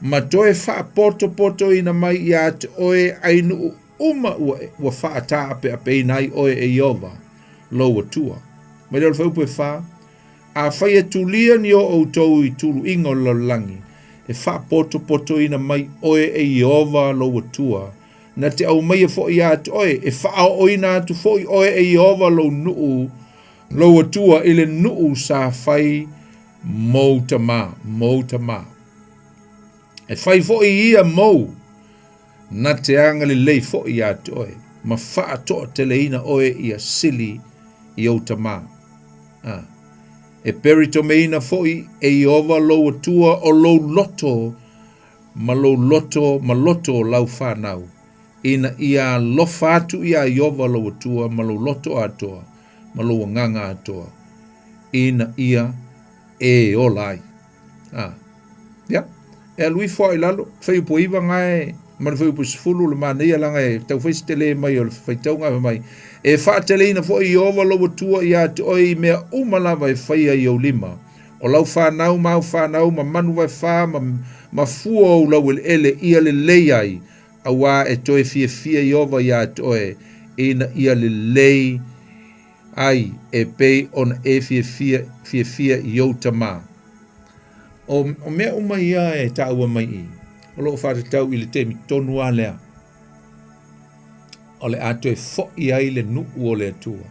ma toe faapotopotoina mai iā te oe ai nuu uma ua, ua faataapeapeina ai oe e Ieova, lou Atua. Mai lea o le fuaiupu e fa, Afai e tulia ni o outou i tuluiga o le lalolagi, e faapotopotoina mai oe e Ieova lou Atua, na te aumaia foi ia te oe, e faaooina atu foi oe e Ieova lou nuu, lou Atua i le nuu sa fai mou tamā, mou tamā. E fai foi ia mou, na te agalelei foi ia te oe, ma faatoateleina oe ia sili i ou tamā. A, e peritomeina foi e Ieova lou Atua o lou loto ma lou loto ma loto o lau fanau, ina ia alofa atu iā Ieova lou Atua ma lou loto atoa ma lou agaga atoa, ina ia e ola ai. A, ia, e alu ifo lava i lalo, fuaiupu e 9 gae ma le fuaiupu e 10 le manaia leaga e tau fai se tele mai o le faitauga fai mai, e faateleina foi Ieova lou Atua ia te oe i mea uma lava e faia i ou lima, o lau fanau ma au fanau ma manu vaefā ma, ma fua o ou laueleele ia lelei ai, auā e toe fiafia Ieova ia te oe ina ia lelei ai e pei ona e fiafia, fiafia i ou tamā. O, o mea uma ia e taua mai i, o lo o faatatau i le taimi tonu lava lea, o le a toe foʻi ai le nuu o le Atua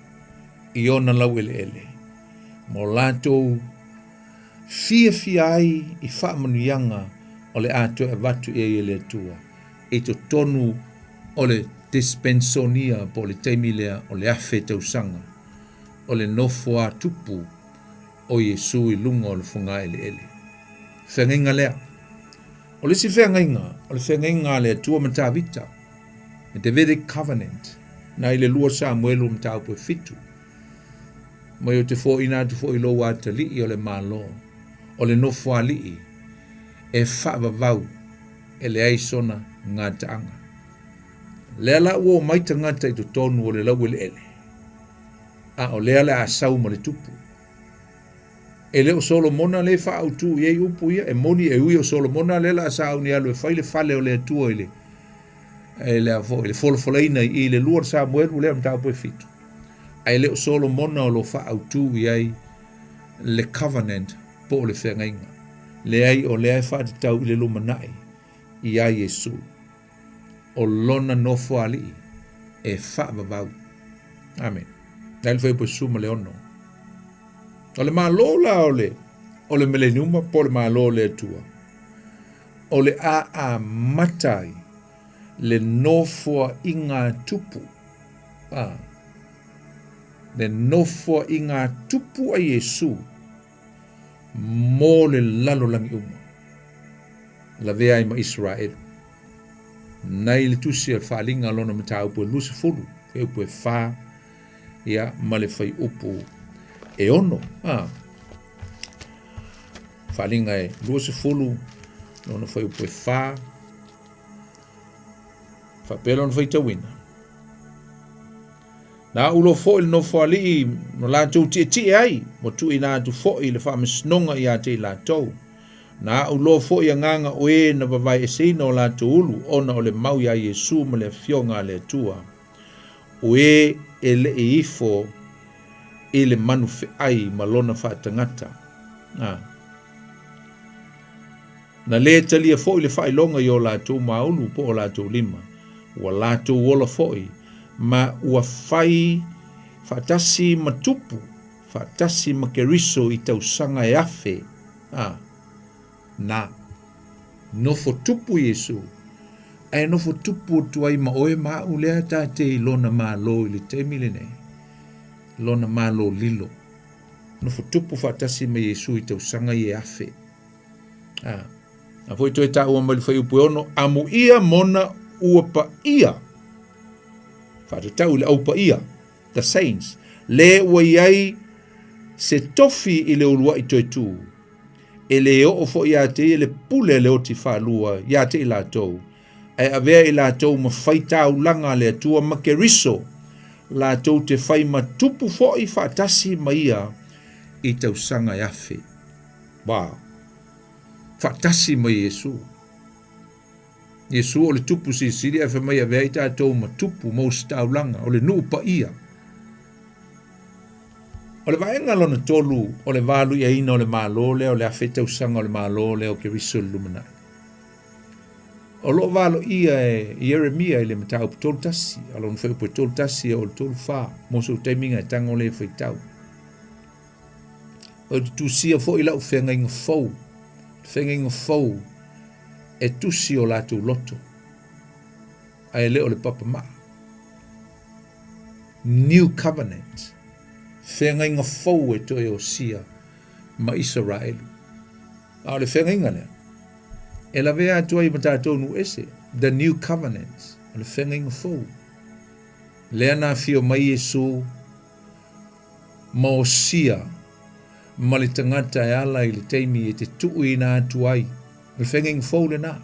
i ona laueleele, mo latou fiafia ai i faamanuiaga o le a toe avatu i ai e le Atua i totonu o le dispensonia po o le taimi lea o le 1000 tausaga o le nofo a tupu o Iesu i luga o le fogaeleele. Feagaiga lea. O le isi feagaiga, o le feagaiga a le Atua ma Tavita, the Davidic Covenant, na i le 2 Samuelu mataupu e 7. Mai o te foaiina atu foi i lou atalii o le Malo, o le nofoalii, e faavavau e leai sona gataaga. Lea la ua omai tagata i totonu o le laueleele, a o lea le a sau ma le tupu. E le o Solomona lea e faaautu i ai upu ia, e moni e ui o Solomona lea la a sauni alu e fai le fale o le Atua i le, e le a foi, le folafolaina i i le 2 Samuelu lea mataupu e 7. Ae le o Solomona o lo faaautu i ai le covenant po o le feagaiga. Leai, o lea e faatatau i le lumanai iā Iesu. O lona nofoalii e faavavau. Amene. Nai le fuaiupu e 16. O le Malo la o le, o le Mileniuma po o le Malo o le Atua, o le a amata ai le nofoaiga tupu, a, le nofoaiga tupu a Iesu mo le lalolagi uma, lavea ai ma Iseraelu. Nai le tusi o le Faaaliga lona mataupu e 20, fuaiupu e 4, ia, ma le fuaiupu e 6. A, Faaaliga e 20, lona fuaiupu e 4, faapea lona faitauina. Na ulo foi le nofoalii no latou tietie ai, ua tuuina atu foi le faamasinoga ia te i latou. Na aʻu loa foi agaga o e na vavaeeseina o latou ulu ona o le mau iā Iesu ma le Afioga a le Atua, o e e leʻi ifo i le manu feʻai ma lona faatagata. A. Na lē talia foi le faailoga i o latou maulu po o latou lima, ua latou ola foi, ma ua fai faatasi ma tupu, faatasi ma Keriso i tausaga e afe, a. Na nofo tupu Iesu, ae nofo tupu atu ai ma oe ma aʻu lea ta te i Lona Malo i le taimi lenei, Lona Malo lilo. Nofo tupu faatasi ma Iesu i tausaga ia e afe. A, a foi toe taua mai le fuaiupu e 6, amuia mona ua paia, faatatau i le au paia, the saints, le ua i ai se tofi i le uluai toe tu, e le oo foi ia te ia le pule a le oti faalua ia te i latou, ae avea i latou ma fai taulaga a le Atua ma Keriso, latou te fai ma tupu foi faatasi ma ia i tausaga e afe. Wow. Faatasi ma Iesu. Iesu o le tupu silisili ae fai mai avea i tatou ma tupu ma ositaulaga o le nuu paia. O le vaega lona tolu o le valuiaina o le Malo lea o le afe tausaga o le Malo lea o Keriso i le lumanai. O lo o valoia e Ieremia i le mataupu 31, a lona fuaiupu e 31 e oo i le 34, mo sou taimiga e tago le faitau. Ou te tusia foi lau feagaiga fou, feagaiga fou e tusi o latou loto, ae le o le papamaa. New Covenant, feagaiga fou e toe osia ma Isaraelu. A o le feagaiga lea, e lavea atu ai ma tatou nuu ese, the New Covenant, o le feagaiga fou. Lea na afio mai Iesu ma osia ma le tagata e ala i le taimi e te tuuina atu ai. O le feagaiga fou lena.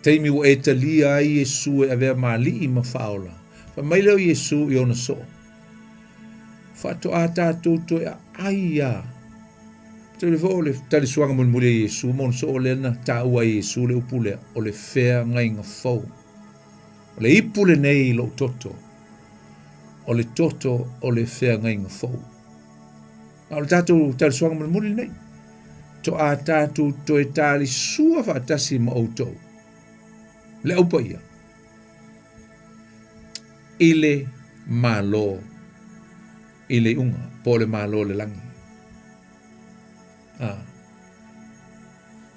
Taimi ua e talia ai Iesu e avea ma alii ma faaola. Fai mai lea o Iesu i ona soo, Faatoa tatou toe aai a. Tali foi o le talisuaga mulimuli a Iesu ma ona soo lea na taua ai e Iesu le upu lea, o le feagaiga fou. O le ipu lenei i lou toto, o le toto o le feagaiga fou. A o le tatou talisuaga mulimuli lenei, toa tatou toe talisua faatasi ma outou, le au paia, i le Malo i le iuga, po o le Malo o le lagi. A.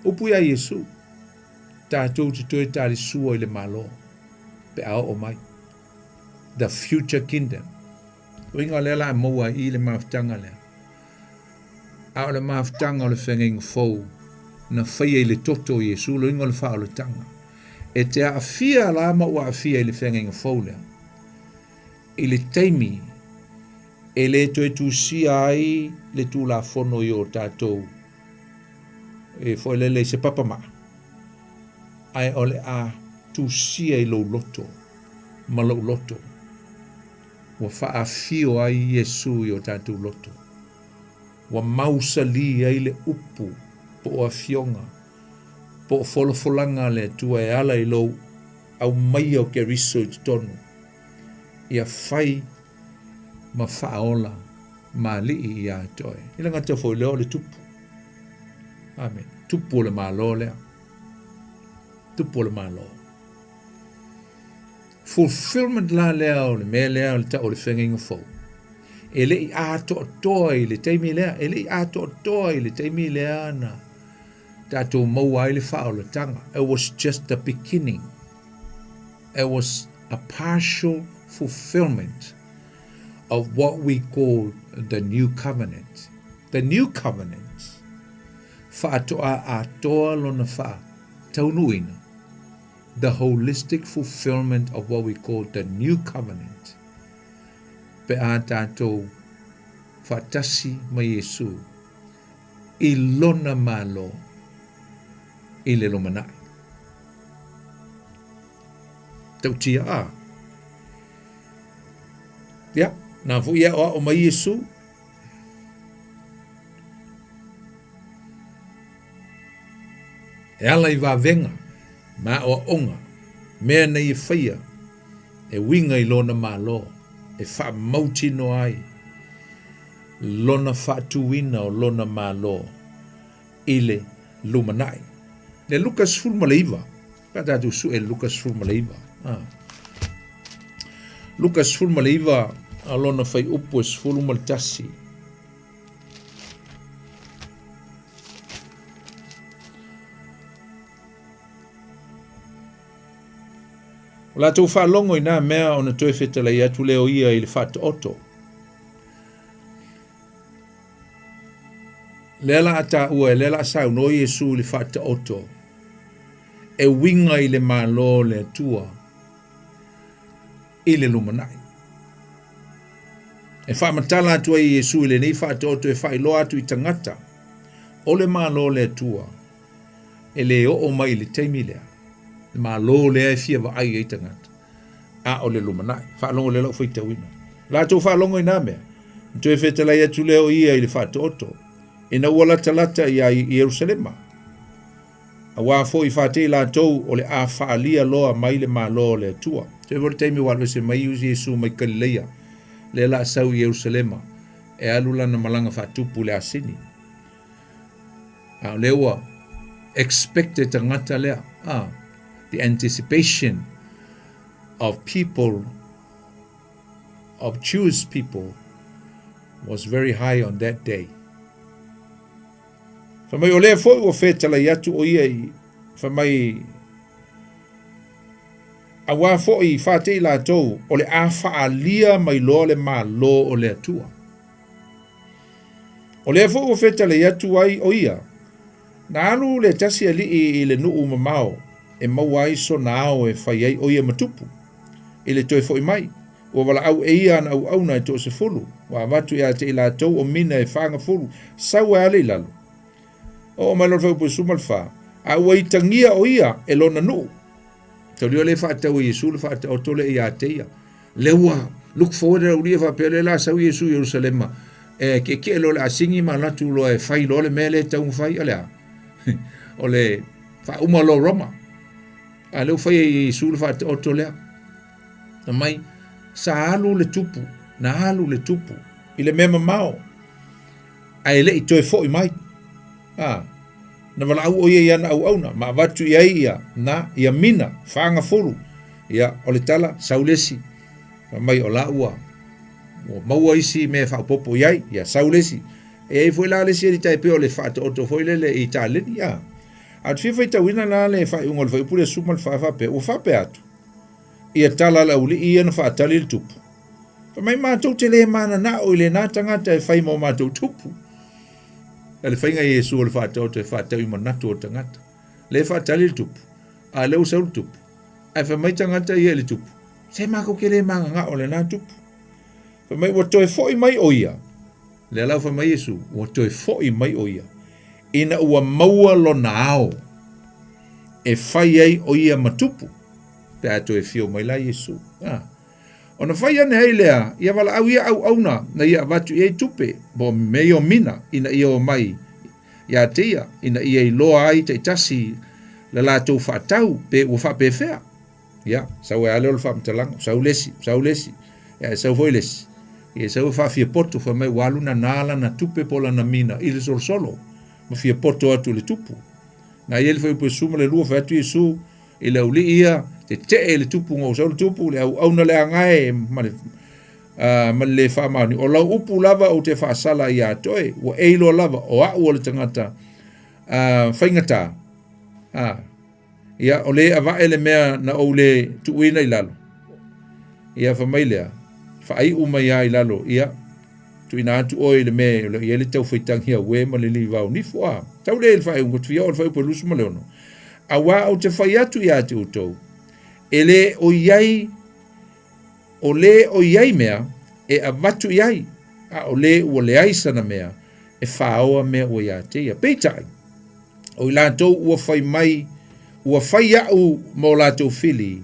Upu iā Iesu, tatou te toe talisua i le Malo pe a oo mai. The future kingdom. Uiga lea la maua ai i le mafutaga lea. A o le mafutaga o le feagaiga fou na faia i le toto o Iesu, le uiga o le faaolataga. E te aafia la ma ua aafia i le feagaiga fou lea. I le taimi e le toe tusia ai le Tulafono i o tatou e foi lele i se papamaa, ae o le a tusia i lou loto ma lou loto, ua faaafio ai Iesu i o tatou loto, ua mausali ai le upu po o afioga po o folafolaga a le Atua e ala i lou aumaia o Keriso i totonu, ia fai ma faaola ma alii iā te oe. I le gata foi lea o le tupu. Amen. Tupu o le Malo lea. Tupu o le Malo. Fulfillment la lea o le mea lea o le tau o le feagaiga fou. E le i atoatoa i le taimi lea, e le i atoatoa i le taimi lea na tatou maua ai le faaolataga. It was just the beginning. It was a partial fulfillment of what we call the new covenant. The new covenant, faatoa atoa lona faataunuuina, the holistic fulfillment of what we call the new covenant, pe a tatou faatasi ma Iesu i lona Malo i le lumanai. Tautia a. Ia, na foi e aʻoaʻo mai Iesu. E ala i vavega ma aoaoga, mea nei e faia e uiga i Lona Malo e faamautinoa ai Lona faatuina o Lona Malo i le lumanai. Le Luka 19, pe a tatou sue i le Luka 19. Ah. Luka 19, a lona fuaiupu e 11. O latou faalogo i nā mea ona toe fetalai atu lea o ia i le faataoto. Lea la a taua, lea la a saunoa Iesu i le faataoto e uiga i le Malo o le Atua i le lumanai. E faamatala atu ai Iesu i lenei faataoto e faailoa atu i tagata o le Malo o le Atua e le oo mai i le taimi lea, le Malo lea e fia vaai ai tagata, a o le lumanai. Faalogo lea lau faitauina. Latou faalogo i nā mea, na toe fetalai atu lea o ia i le faataoto, ina ua latalata iā Ierusalema. Auā foi fatei latou o le a faalia loa mai le Malo o le Atua. Toe foi le taimi ua alu ese mai Iesu mai Kalileia, lea la a sau i Ierusalema, e alu lana malaga faatupu i le asini. A o lea ua expect e tagata lea, ah, the anticipation of people, of Jewish people, was very high on that day. Fai mai, o lea foi ua fetalai atu o ia i, fai mai, auā foi fatei latou o le a faalia mai loa le Malo o le Atua. O lea foi ua fetalai atu ai o ia, na alu le tasi alii i le nuu mamao e maua ai sona ao e fai ai o ia ma tupu. I le toe foi mai, ua valaau e ia ana auauna e toasefulu, ua avatu ia te i latou o mina e fagafulu, sau e ale i lalo. Oo mai loa le fuaiupu e 14, a ua itagia o ia e lona nuu. Taulia le faatau e Iesu le faataoto lea ia te ia. Lea ua look forward le aulia faapea lea la sau Iesu i Ierusalema e tietie loa le asini ma alu atu loa e fai loa le mea lea e tatau ona fai, o le a? O le faauma loa Roma. A lea ua fai e Iesu le faataoto lea. Fai mai, sa alu le tupu, na alu le tupu i le mea mamao, ae le i toe foi mai. A, na valaau o ia i ana auauna, ma avatu i ai ia, na, ia mina, fagafulu. Ia, o le tala, sau le isi. Fai mai, o la ua, ua maua isi mea e faaopoopo i ai, ia, sau le isi. E i ai foi la le isi alii tai pei o le faataoto foi lele i taleni, a. A ou te fia faitauina la le faaiuga o le fuaiupu lea 14 faapea, ua faapea atu, ia tala a le aualii ia na faatali le tupu. Fai mai matou te le mananao i lena tagata e fai mo matou tupu. A le faiga i Iesu o le faataoto e faatau i manatu o tagata. Le faatali le tupu, a lea ua sau le tupu. Ae fai mai tagata ia i le tupu, se matou te le mananao i lena tupu. Fai mai ua toe foi mai o ia. Lea la ua fai mai Iesu, ua toe foi mai o ia, ina ua maua lona ao e fai ai o ia ma tupu, pe a toe afio mai la Iesu. A. Ona fai ane ai lea, ia valaau ia auauna na ia avatu i ai tupe, po o mea ia o mina, ina ia o mai ia te ia, ina ia iloa ai taitasi le latou faatau, pe ua faapefea. Ia, sau ai lava lea o le faamatalaga, sau le isi, sau le isi, ia e sau foi le isi. Ia sau e faafiapoto, fai mai ua alu nana lana tupe po o lana mina i le solosolo, ma fiapoto atu i le tupu. Na i ai le fuaiupu e 12, fai atu Iesu i le aualii ia, tetee i le tupu na ua sau le tupu, le auauna leaga e ma le, ma le le faamaoni. O lau upu lava ou te faasala ai ia te oe, ua e iloa lava o au o le tagata faigata. Ia, o le avae le mea na ou le tuuina i lalo. Ia, fai mai lea, faaiu mai lava i lalo, ia, tuuina atu oe i le mea o lo o i ai le taufaitagi auē ma le livao nifo. A, tau lea i le faaiuga, ou te fia oo i le fuaiupu e 26. Auā ou te fai atu ia te outou, e le o i ai, o le o i ai mea e avatu i ai, a o le ua leai sana mea e faoa mea ua ia te ia. Peitai, O i latou ua fai mai, ua fai au ma o latou fili,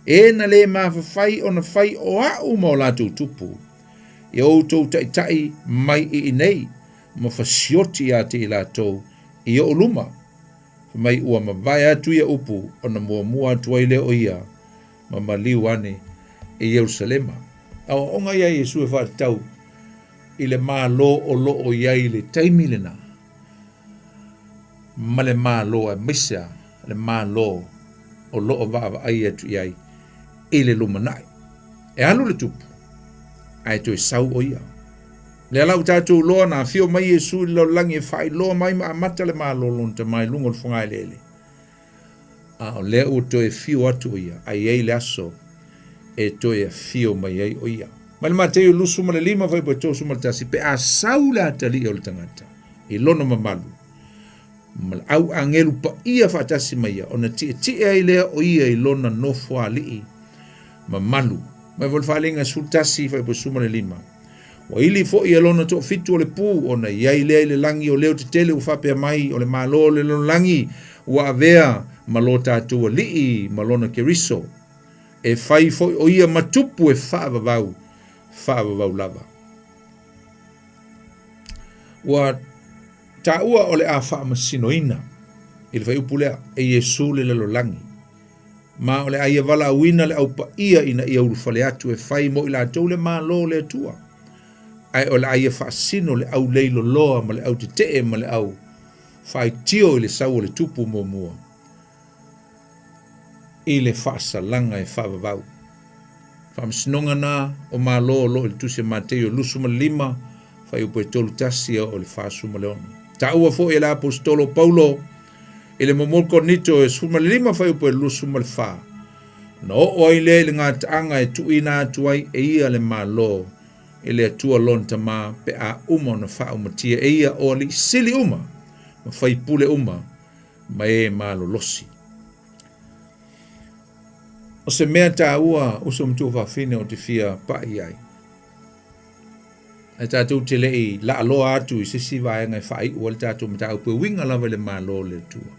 e na le mafafai ona fai o au ma o latou tupu. Ia outou taitai mai i inei, ma fasioti ia te i latou i ou luma. Fai mai ua mavae atu ia upu ona muamua atu ai lea o ia ma maliu ane i Ierusalema. Aoaoga ia a Iesu e faatatau i le Malo o lo o i ai i le taimi lena, ma le Malo aemaise a le Malo o lo o vaavaai atu i ai i le lumanai. E alu le tupu, ae toe sau o ia. Lea la ua tatou iloa na afio mai Iesu i le lalolagi e faailoa mai ma amata le Malo o lona Tama i luga o le fogaeleele. A o lea ua toe afio atu o ia, a i ai le aso e toe afio mai ai o ia. Mai le Mateio 25 fuaiupu e 31, pe a sau le atalii o le tagata i lona mamalu, ma le au agelu paia faatasi ma ia, ona tietie ai lea o ia i lona nofoalii mamalu. Mai foi le Faaaliga 11 fuaiupu e 15. Ua ili foi e lona toafitu o le pu, ona i ai lea i le lagi o leo tetele ua faapea mai, o le Malo o le lalolagi ua avea ma lo tatou Alii ma lona Keriso. E fai foi o ia ma tupu e faavavau, faavavau lava. Ua taua o le a faamasinoina i le fuaiupu lea e Iesu le lalolagi. Ma o le a ia valaauina le Au Paia ina ia ulufale atu e fai mo i latou le Malo o le Atua. Ae o le a ia faasino le au leiloloa ma le au tetee ma le au faitio i le sau o le tupu muamua i le faasalaga e faavavau. Faamasinoga na o Malo o lo o i le Tusi a Mateio 25, fuaiupu e 31 e oo i le 46. Taua foi e le Aposetolo o Paulo i le muamua Korinito e 15 fuaiupu e 24, ona oo ai lea i le gataaga e tuuina atu ai e ia le Malo i le Atua lona Tama pe a uma ona faaumatia e ia o alii sili uma ma faipule uma ma e malolosi. O se mea taua uso ma tuafafine ou te fia paʻi ai, ae tatou te le i laaloa atu i se isi vaega e faaiu ai le tatou mataupu e uiga lava i le Malo o le Atua.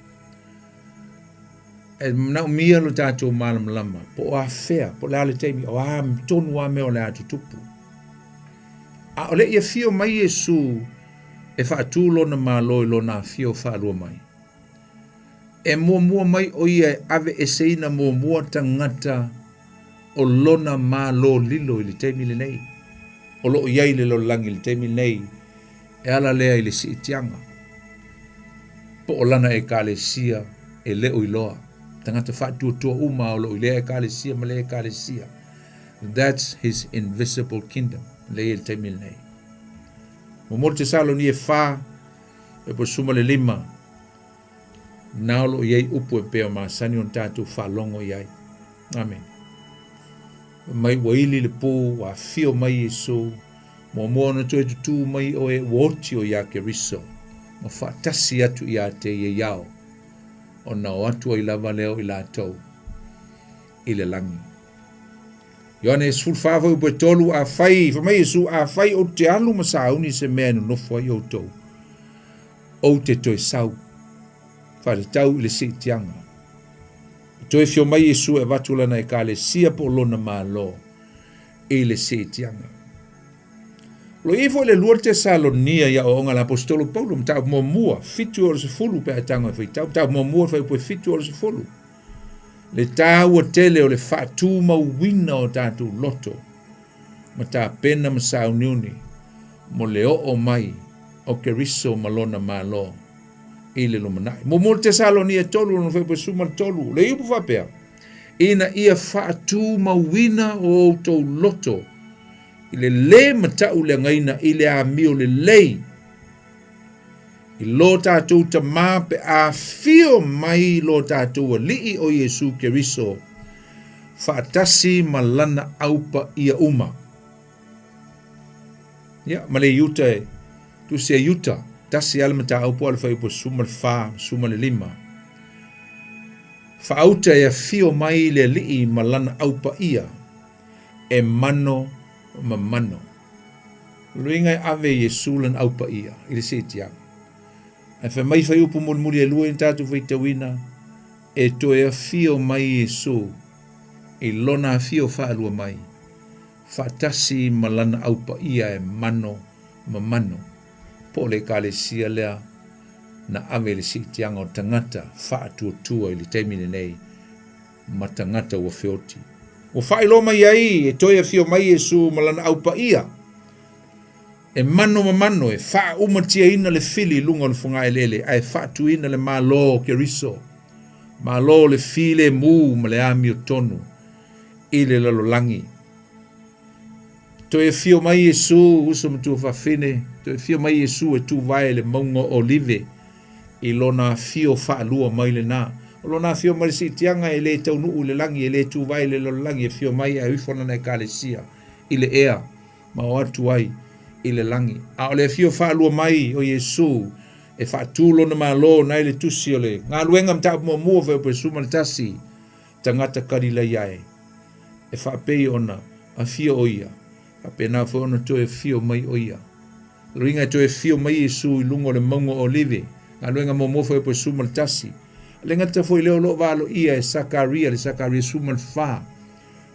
E manaomia lo tatou malamalama po o afea, po o le a le taimi, o a tonu a mea o le a tutupu. A o le i afio mai Iesu e faatū lona Malo i lona afio faalua mai, e muamua mai ʻo ia e aveeseina muamua tagata o lona Malo lilo i le taimi lenei, o lo o i ai i le lalolagi i le taimi lenei, e ala lea i le siitiaga, po o lana Ekalesia e le o iloa, tagata faatuatua uma o lo o i lea Ekalesia ma lea Ekalesia. That's his invisible kingdom, lea i le taimi lenei. Muamua Tesalonia e 4, e po 15, na o lo o i ai upu e pei o masani ona tatou faalogo i ai. Amene. Mai ua ili le pu, ua afio mai Iesu, muamua ona toe tutū mai o e ua oti o iā Keriso, ma faatasi atu iā te ia iao, ona o atu ai lava lea o i latou i le lagi. Ioane 14 fuaiupu e 3, Afai, fai mai Iesu, afai ou te alu ma sauni se mea e nonofo ai outou, ou te toe sau, faatatau i le siitiaga. E toe afio mai Iesu e avatu lana Ekalesia po o lona Malo i le siitiaga. O lo i ai foi le lua Tesalonia i aoaoga a le Aposetolo Paulo, mataupu muamua, 7 e 60 pe a e tago e faitau, mataupu muamua, fuaiupu e 7 e 60. Le taua tele o le faatumauina o tatou loto ma tapena ma sauniuni mo le oo mai o Keriso ma lona Malo i le lumanai. Muamua le Tesalonia 3, lona fuaiupu e 13, le upu faapea, Ina ia faatumauina o outou loto i le lē matauleagaina i le amio lelei i lo tatou Tama pe a afio mai lo tatou Alii o Iesu Keriso faatasi ma lana aupaia uma. Ia, ma le Iuta e tusi e Iuta, tasi lava le mataupu a le fuaiupu e 14, 15. Faauta e afio mai le Alii ma lana aupaia e mano ma mano. O le uiga e ave e Iesu lana aupaia i le siitiaga. Ae fai mai fuaiupu mulimuli e lua i na tatou faitauina, e toe afio mai Iesu i lona afio faalua mai, faatasi ma lana aupaia e mano ma mano, po o le Ekalesia lea na ave i le siitiaga o tagata faatuatua i le taimi lenei ma tagata ua feoti. Ua faailoa mai ai e toe afio mai Iesu ma lana au paia e mano ma mano e faaumatiaina le fili i luga o le fogaeleele ae faatuina le Malo o Keriso, Malo o le filemu ma le amiotonu i le lalolagi. Toe afio mai Iesu, uso ma tuafafine, toe afio mai Iesu e tuvae i le mauga o Olive i lona afio faalua mai lena. O lona afio mai le siitiaga e le taunuu i le lagi, e le tuvae i le lalolagi, e afio mai ae o ifo lana ekalesia i le ea ma o atu ai i le lagi. A o le afio faalua mai o Iesu e faatu lona Malo na i le tusi o le galuega mataupu muamua fuaiupu e 11, tagata Kalilaia e, e faapei ona afio ʻo ia, faapena foi ona toe afio mai ʻo ia. O le uiga e toe afio mai Iesu i luga o le mauga o Olive, galuega muamua fuaiupu e 11. E le gata foi lea o lo o valoia e Sakaria, le Sakaria 14,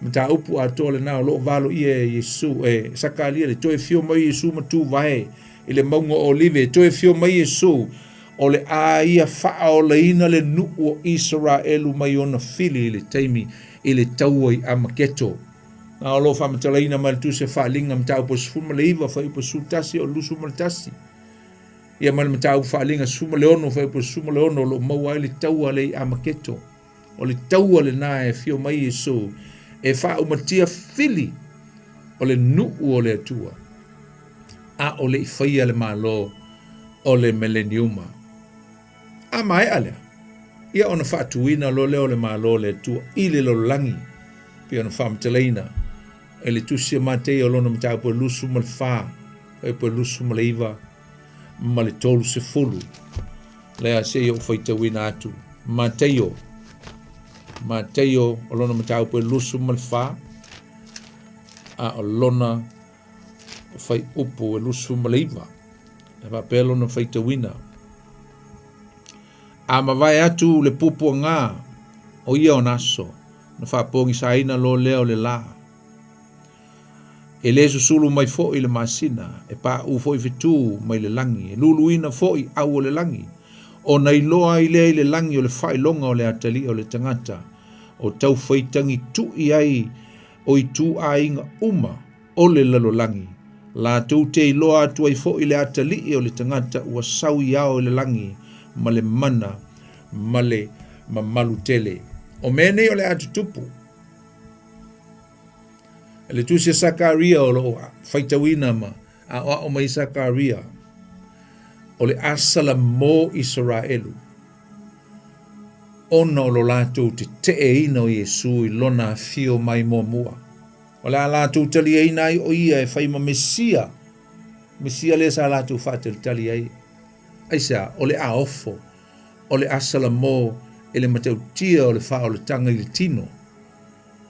mataupu atoa lena o lo o valoia e Iesu, e Sakaria le toe afio mai o Iesu ma tuvae i le mauga o Olive, e toe afio mai Iesu, o le a ia faaolaina le nuu o Isaraelu mai ona fili i le taimi i le taua i Amaketo. Na o lo o faamatalaina mai le Tusi a Faaaliga mataupu e 19 fuaiupu e 11 o le 21. Ia ma le mataupu Faaaliga 16 fuaiupu e 16 o lo o maua ai le taua lea i Amaketo. O le taua lena e afio mai Iesu e faaumatia fili o le nuu o le Atua, a o le i faia le Malo o le Meleniuma. A maea lea, ia ona faatuina loa lea o le Malo o le Atua i le lalolagi, pei ona faamatalaina e le Tusi a Mateia o lona mataupu e 24, fuaiupu e 29 ma le 30. Lea se i ou faitauina atu. Mateio, Mateio o lona mataupu e 24, a o lona fuaiupu e 29. E faapea lona faitauina. A mavae atu le puapuaga o ia ona aso, na faapogisaina loa lea o le lā. E le susulu mai foi le masina, e paʻu foi fetu mai le lagi, e luluina foi au o le lagi, ona iloa ai lea i le lagi o le faailoga o le atalii o le tagata, o taufaitagi tuʻi ai o ituaiga uma o le lalolagi, latou te iloa atu ai foi le atalii o le tagata ua sau i ao i le lagi ma le mana ma le mamalu tele. O mea nei o le a tutupu. Le tusi a Sakaria o lo o faitauina ma aʻoaʻo mai Sakaria, o le a salamo Isaraelu ona o lo latou teteʻeina o Iesu i lona afio mai muamua. O le a latou taliaina ai o ia e fai ma Mesia, Mesia lea sa latou faatalitali ai. Aisea? O le a ofo, o le a salamo i le matautia o le faaolataga i le tino.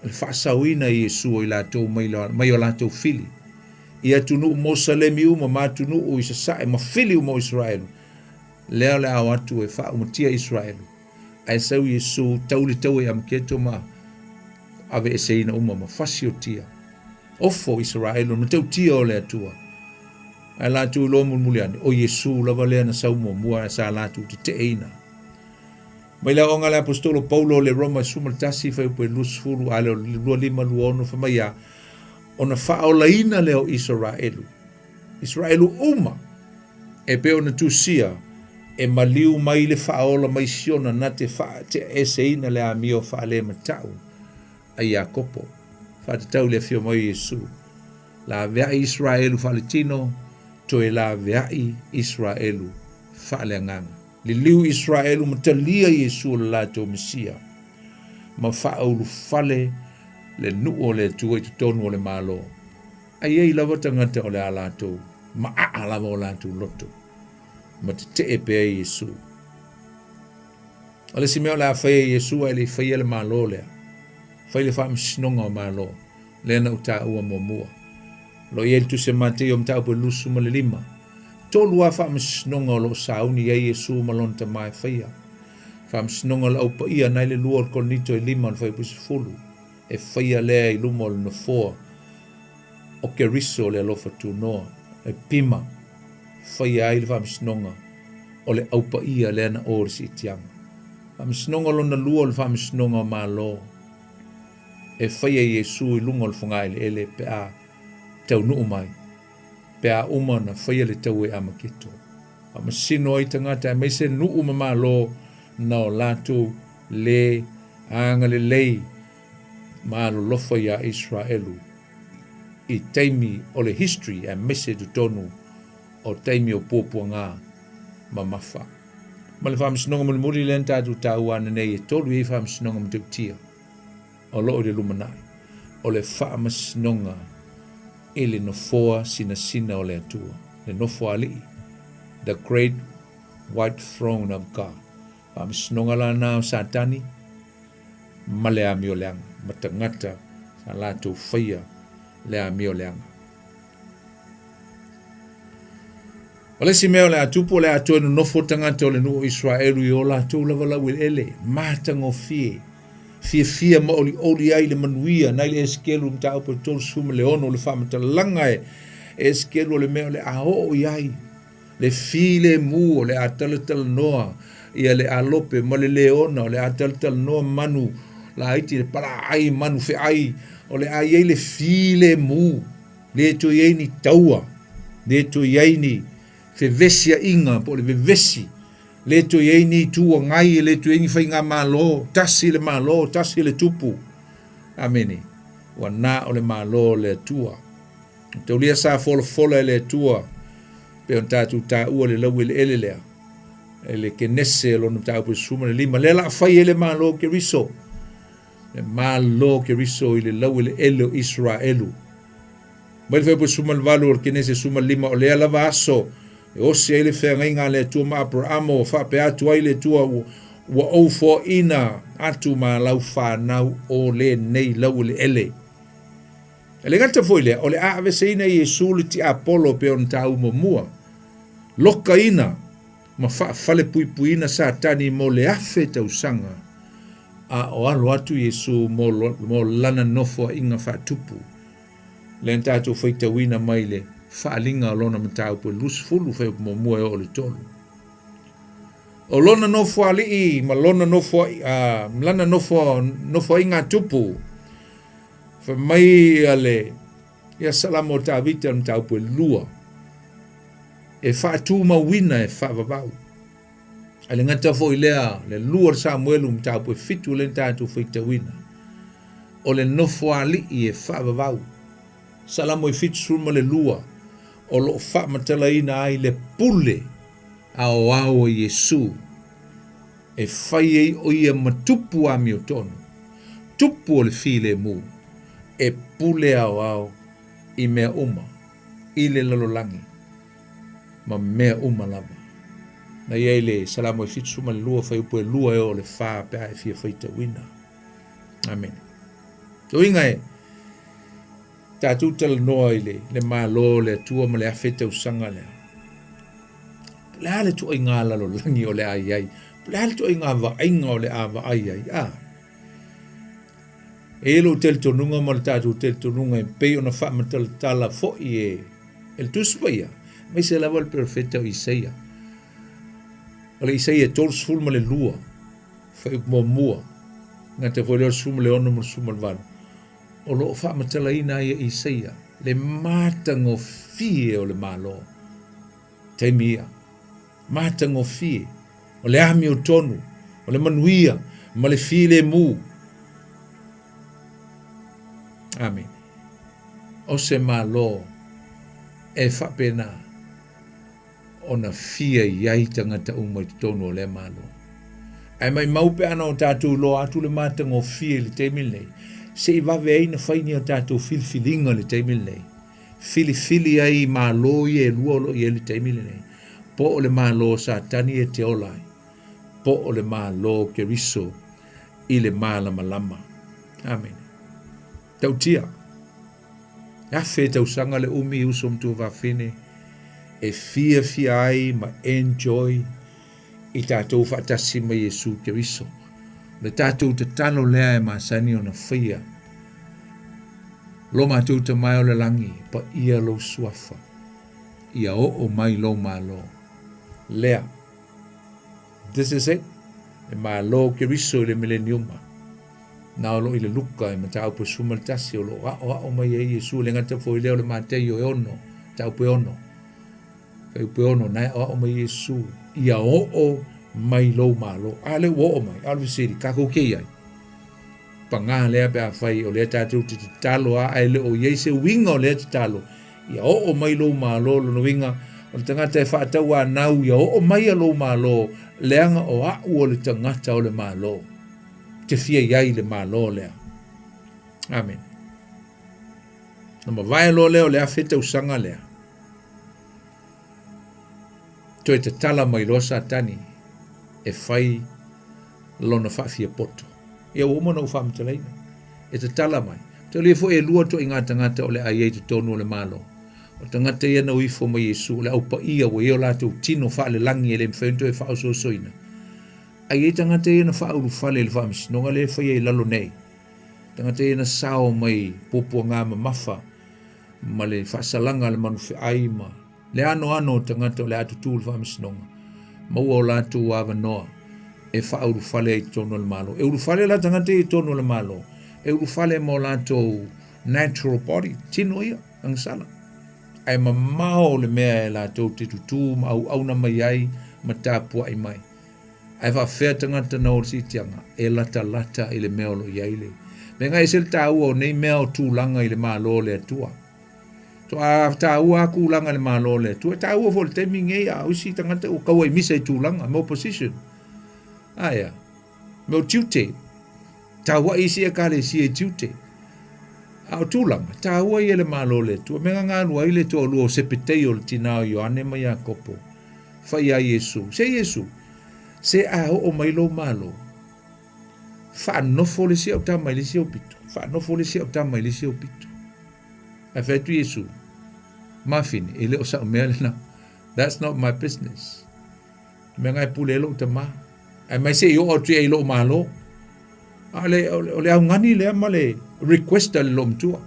O le faasaoina e Iesu o i latou mai, mai o latou fili, i atunuu Mosalemi uma ma atunuu i sasae ma fili uma o Isaraelu, lea o le a o atu e faaumatia Isaraelu, ae sau Iesu tau le taua i Amaketo ma aveeseina uma ma fasiotia. Ofo Isaraelu, matautia o le Atua. Ae latou iloa mulimuli ane, o Iesu lava lea na sau muamua ae sa latou teteeina. Mai le aoaoga a le Aposetolo Paulo o le Roma e 11 fuaiupu e 20 a le o le 25 26 fai mai a, ona faaolaina lea o Isaraelu, Isaraelu uma, e pei ona tusia, e maliu mai le faaola mai Siona na te faateaeseina le amio faalematau a Iakopo. Faatatau i le afio mai o Iesu, laveai Isaraelu faaletino, toe laveai Isaraelu faaleagaga. Liliu Isaraelu ma talia Iesu o le latou Mesia, ma faaulufale le nuu o le Atua i totonu o le Malo. A i ai lava tagata o le a latou maaa lava o latou loto, ma tetee pea i Iesu. O le isi mea o le a faia e Iesu ae le i faia le Malo lea, fai le faamasinoga o Malo, lea na ou taua muamua. O lo o i ai le Tusi a Mateio mataupu e 25. Tolu lava faamasinoga o lo o sauni i ai Iesu ma lona Tama e faia. Faamasinoga o le Au Paia na i le lua o le Korinito e lima o le fuaiupu 10, e faia lea i luma o le nofoa o Keriso le alofa tunoa, e pima, faia ai le faamasinoga. O le aupaia lea na o i le siitiaga. Faamasinoga lona lua o le faamasinoga o Malo e faia e Iesu i luga o le fogaeleele pe a taunuu mai, pe a uma ona faia le taua i Amaketo. Faamasino ai tagata aemaise nuu ma Malo na o latou le agalelei ma alolofa iā Iseraelu i taimi o le history aemaise totonu o taimi o puapuaga mamafa. Ma le faamasinoga mulimuli lea na tatou taua ananei e tolu i ai faamasinoga matautia o lo o i le lumanai, o le faamasinoga i le nofoa sinasina o le Atua, le Nofoalii, the great white throne of God. Faamasinoga la na o Satani ma le amioleaga, ma tagata sa latou faia le amioleaga. O le isi mea o le a tupu, o le a toe nonofo tagata o le nuu o Iseraelu i o latou lava laueleele, matagofie, fiafia ma olioli ai le manuia, nai le Esekielu mataupu e 36 le faamatalaga e Esekielu o le mea o le a oo i ai le filemu o le a talatalanoa ia le alope ma le leona o le a talatalanoa manu laiti le palaai manu feai o le a i ai le filemu le toe i ai ni taua le toe i ai ni fevesiaiga po o le vevesi le toe i ai ni itu agai le toe i ai ni faigamalo tasi le malo tasi le tupu amene ua na o le malo o le Atua Taulia sa folafola e le Atua pei ona tatou taua le laueleele lea e le Kenese lona mataupu e 15 lea la fai ai le Malo o Keriso le Malo o Keriso i le laueleele o Iseraelu mai le fuaiupu 18 o le Kenese 15 o lea lava aso e osi ai le feagaiga a le Atua ma Aperamo ua faapea atu ai le Atua ua ou foaina atu ma lau fanau o lenei laueleele. E le gata foi i lea, o le a aveseina e Iesu le tiapolo pei ona taua muamua, lokaina ma faafalepuipuiina Satani mo le afe tausaga, a o alo atu Iesu mo, mo lana nofoaiga faatupu. Lea na tatou faitauina mai le faaaliga o lona mataupu e 20 fuaiupu muamua e oo i le tolu. O lona nofoalii ma lona nofo, uh, lana nofo, nofoaiga tupu, Fai mai ia le ia Salamo o Tavita le mataupu e lua, e faatumauina e faavavau. Ae le gata foi lea, le lua o le Samuelu mataupu e fitu lea na tatou faitauina, o le nofoalii e faavavau. Salamo e 72, o lo o faamatalaina ai le pule aoao a Iesu e fai ai o ia ma tupu amiotonu, tupu o le filemu, e pule aoao i mea uma i le lalolagi ma mea uma lava. Na i ai le Salamo e 72 fuaiupu e lua e oo i le fa pe a e fia faitauina. Amene. Uiga e, tatou talanoa i le, le Malo o le Atua ma le afe tausaga lea. Po o le a le tuaiga lalolagi o le a i ai? Po o le a le tuaiga vaaiga o le a vaai ai? A. E i ai lou talitonuga ma le tatou talitonuga e pei ona faamatalatala foi e, e le Tusi Paia, aemaise lava le perofeta o Isaia. O le Isaia 32, fuaiupu muamua, gata foi lea o le 16 ma le 18. O lo o faamatalaina ai e Isaia le matagofie o le Malo. Taimi ia, matagofie, o le amiotonu, o le manuia ma le filemu. Amene. O se Malo e faapena ona fia i ai tagata uma i totonu o lea Malo. Ae maimau pe ana o tatou iloa atu le matagofie i le taimi lenei, se i vave ai na fai ni a tatou filifiliga i le taimi lenei. Filifili ai i Malo ia e lua o lo o i ai i le taimi lenei, po o le Malo o Satani e te ola ai, po o le Malo o Keriso i le malamalama. Amene. Tautia. E afe tausaga le umi uso ma tuafafine e fiafia ai ma enjoy i tatou faatasi ma Iesu Keriso. O le tatou tatalo lea e masani ona faia. Lo matou Tama e o le lagi, paia lou suafa, ia oo mai lou malo. Lea. This is it. Le Malo o Keriso i le Mileniuma. Na o lo i le Luka i mataupu e 11 o lo o aʻoaʻo mai ai Iesu e le gata foi lea o le Mateio e ono, mataupu e ono. Fuaiupu e ono, na e aʻoaʻo mai Iesu ia oo mai lou Malo. A lea ua oo mai, a o le fesili, kākou ke i ai. Pagā lea pe afai o lea tātou te tatalo a ae le o i ai se uiga o lea tatalo, ia oo mai lou Malo, lona uiga, o le tagata e faatauanau ia oo mai a lou Malo, leaga o a'u o le tagata o le Malo. Ou te fia i ai i le Malo lea. Amene. Na mavae loa lea o le 1000 tausaga lea, toe tatala mai loa Satani e fai lona faafiapoto. Ia ua uma ona ou faamatalaina. E tatala mai. Taulia foi e lua toaiga tagata o le a i ai i totonu o le Malo. O tagata ia na o ifo mai Iesu, o le au paia ua i ai o latou tino faalelagi e le mafai ona toe faaosoosoina. Ae i ai tagata ia na faaulufale i le faamasinoga lea e faia i lalo nei. Tagata ia na sao mai puapuaga mamafa ma le faasalaga a le manufeai ma le anoano o tagata o le a tutū i le faamasinoga, maua o latou avanoa e faaulufale ai i totonu o le Malo. E ulufale la tagata ia i totonu o le Malo, e ulufale ma o latou natural body, tino ia, agasala. Ae mamao le mea e latou te tutū ma auauna mai ai ma tapuai mai. Ae faafefea tagata na o le siitiaga e latalata i le mea o lo o i ai le mea e ese le taua o nei mea o tulaga i le Malo o le Atua. Toa taua a tulaga i le Malo o le Atua. E taua foi i le taimi nei a o isi tagata ua tau aimisa i tulaga, mo position. Aea, mea o tiute. Tauai isi ekalesia i tiute. A o tulaga, taua ia i le Malo o le Atua. Mea gagalua ai le toalua o Sepeteio le tina o Ioane ma Iakopo. Fai iā Iesu, Se Iesu, se a oo mai lou Malo, faanofo le isi au tama i le isi au pito, faanofo le isi au tama i le isi au pito. Ae fai atu Iesu, Mafine, e le o sa'u mea lena. That's not my business. Mea nga e pule ai lou tama. Ae mai se i oo atu ia i lou Malo. A o le, o le augani lea ma le request a le loomatua.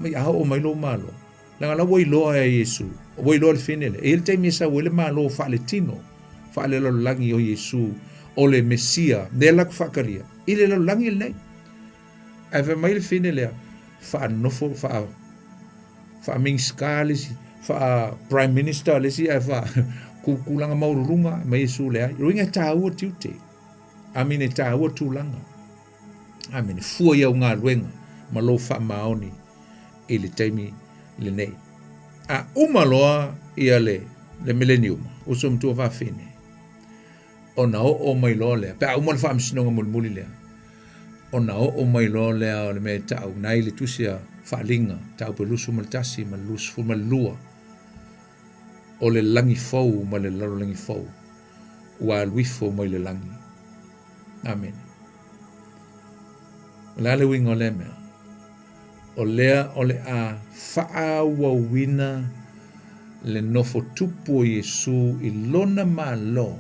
Mai a oo mai lou Malo. Leaga la ua iloa e Iesu, ua iloa e le fine lea, e i ai le taimi e sau ai le Malo faaletino, faalelalolagi o Iesu, o le Mesia, lea la ku faatalia, i le lalolagi lenei. Ae fai mai le fine lea, faanofo, faa, faa-Minisita le isi, faa-Prime Minister le isi, ae faa, tulaga maualuluga, mai Iesu leai. O lona uiga e taua tiute. Amene, e taua tulaga. Amene. Fua i au galuega ma lou faamaoni i le taimi lenei. A uma loa ia le, le mileniuma, uso matua fafine, ona oo mai loa lea, pe a uma le faamasinoga mulimuli lea, ona oo mai loa lea o le mea e tau, na i le tusi a Faaliga, tau pe 21 ma le 22, o le lagi fou ma le lalolagi fou, ua alu ifo mai le lagi. Amene. O le a le uiga o lea mea? O lea o le a faaauauina le nofo tupu o Iesu i lona Malo,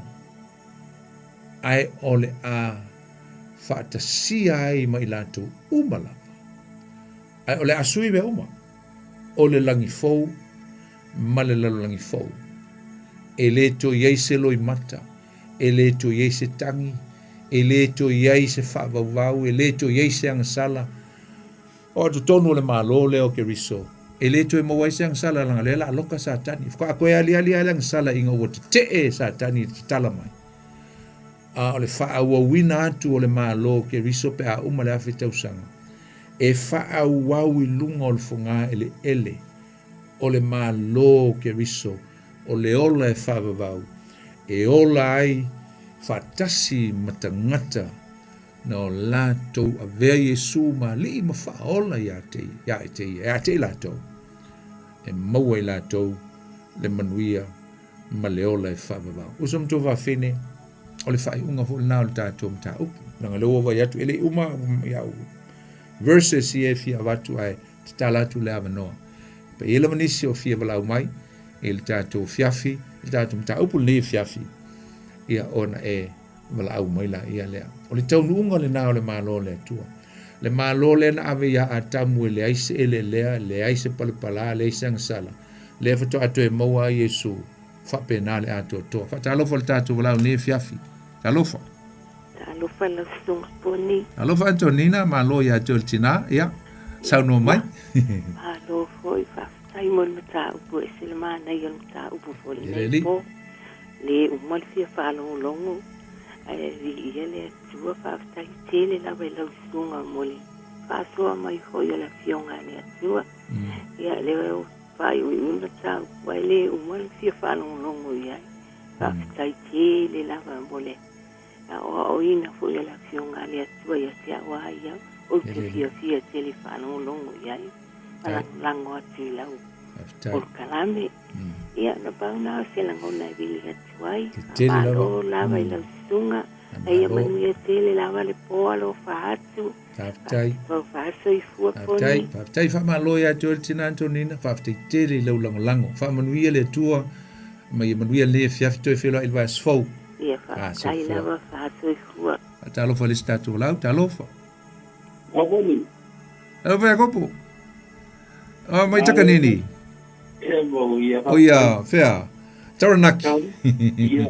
ae o le a faatasia ai ma i latou uma lava. Ae o le a sui mea uma, o le lagi fou ma le lalolagi fou. E le toe i ai se loimata, e le toe i ai se tagi, e le toe i ai se faavauvau, e le toe i ai se agasala. O totonu o le Malo lea o Keriso, e le toe maua ai se agasala, leaga lea la loka Satani. Faatoa toe aliali lava le agasala ina ua tetee Satani i le tatala mai. A o le faaauauina atu o le Malo o Keriso pe a uma le 1000 tausaga, e faaauau i luga o le fogaeleele o le Malo o Keriso, o le ola e faavavau, e ola ai faatasi ma tagata na o latou avea Iesu ma Alii ma Faaola ia te ia te ia te i latou, e maua i latou le manuia ma le ola e faavavau. Uso ma tou fafine, o le faaiuga foi lena o le tatou mataupu. Leaga lea ua vaai atu, e le i uma iau verses ia e fia avatu ae tatala atu le avanoa. Pe i ai lava nisi o fia valaau mai i le tatou afiafi, i le tatou mataupu lenei afiafi, ia ona e valaau mai laia lea. O le taunuuga lena o le Malo o le Atua. Le Malo lea na ave ia Atamu e leai se eleelea, leai se palepala, leai se agasala, lea faatoa toe maua ai Iesu, faapena le atoatoa. Faatalofa i le tatou valaau i lenei afiafi. Talofa. Talofa lau susuga Poni. Talofa Antonina, malo ia te o le tinā, ia, saunoa mai. Malo foi, faafetai mo le mataupu, e ese le manaia o le mataupu foi lenei po. Le uma le fia faalogologo, ae viia le Atua, faafetai tele lava i lau susuga mo le faasoa mai foi o le Afioga a le Atua. Ia, lea ua faaiuiu le mataupu, ae le uma le fia faalogologo i ai. Faafetai tele lava mo le aoaoina foi o le Afioga a le Atua ia te au a ia, ou te fiafia tele faalogologo i ai, ma lagolago atu i lau polokalame. Ia, na pau na o se lagona e vili atu ai. Faamalo lava i lau susuga. A ia manuia tele lava le po alofa atu. Faafetai. Faasoifua Poni. Faafetai. Faafetai faamalo ia te oe le tina Antonina. Faafetai tele i lau lagolago. Faamanuia le Atua ma ia manuia lenei afiafi toe feiloai i le vaiaso fou. Ia faafetai lava faasoifua. Talofa i le isi tatou lau. Talofa. Poni. Talofa Iakopo. Ah, mai Takanini. E mau ia. O ia, fea. Taranaki. Ia.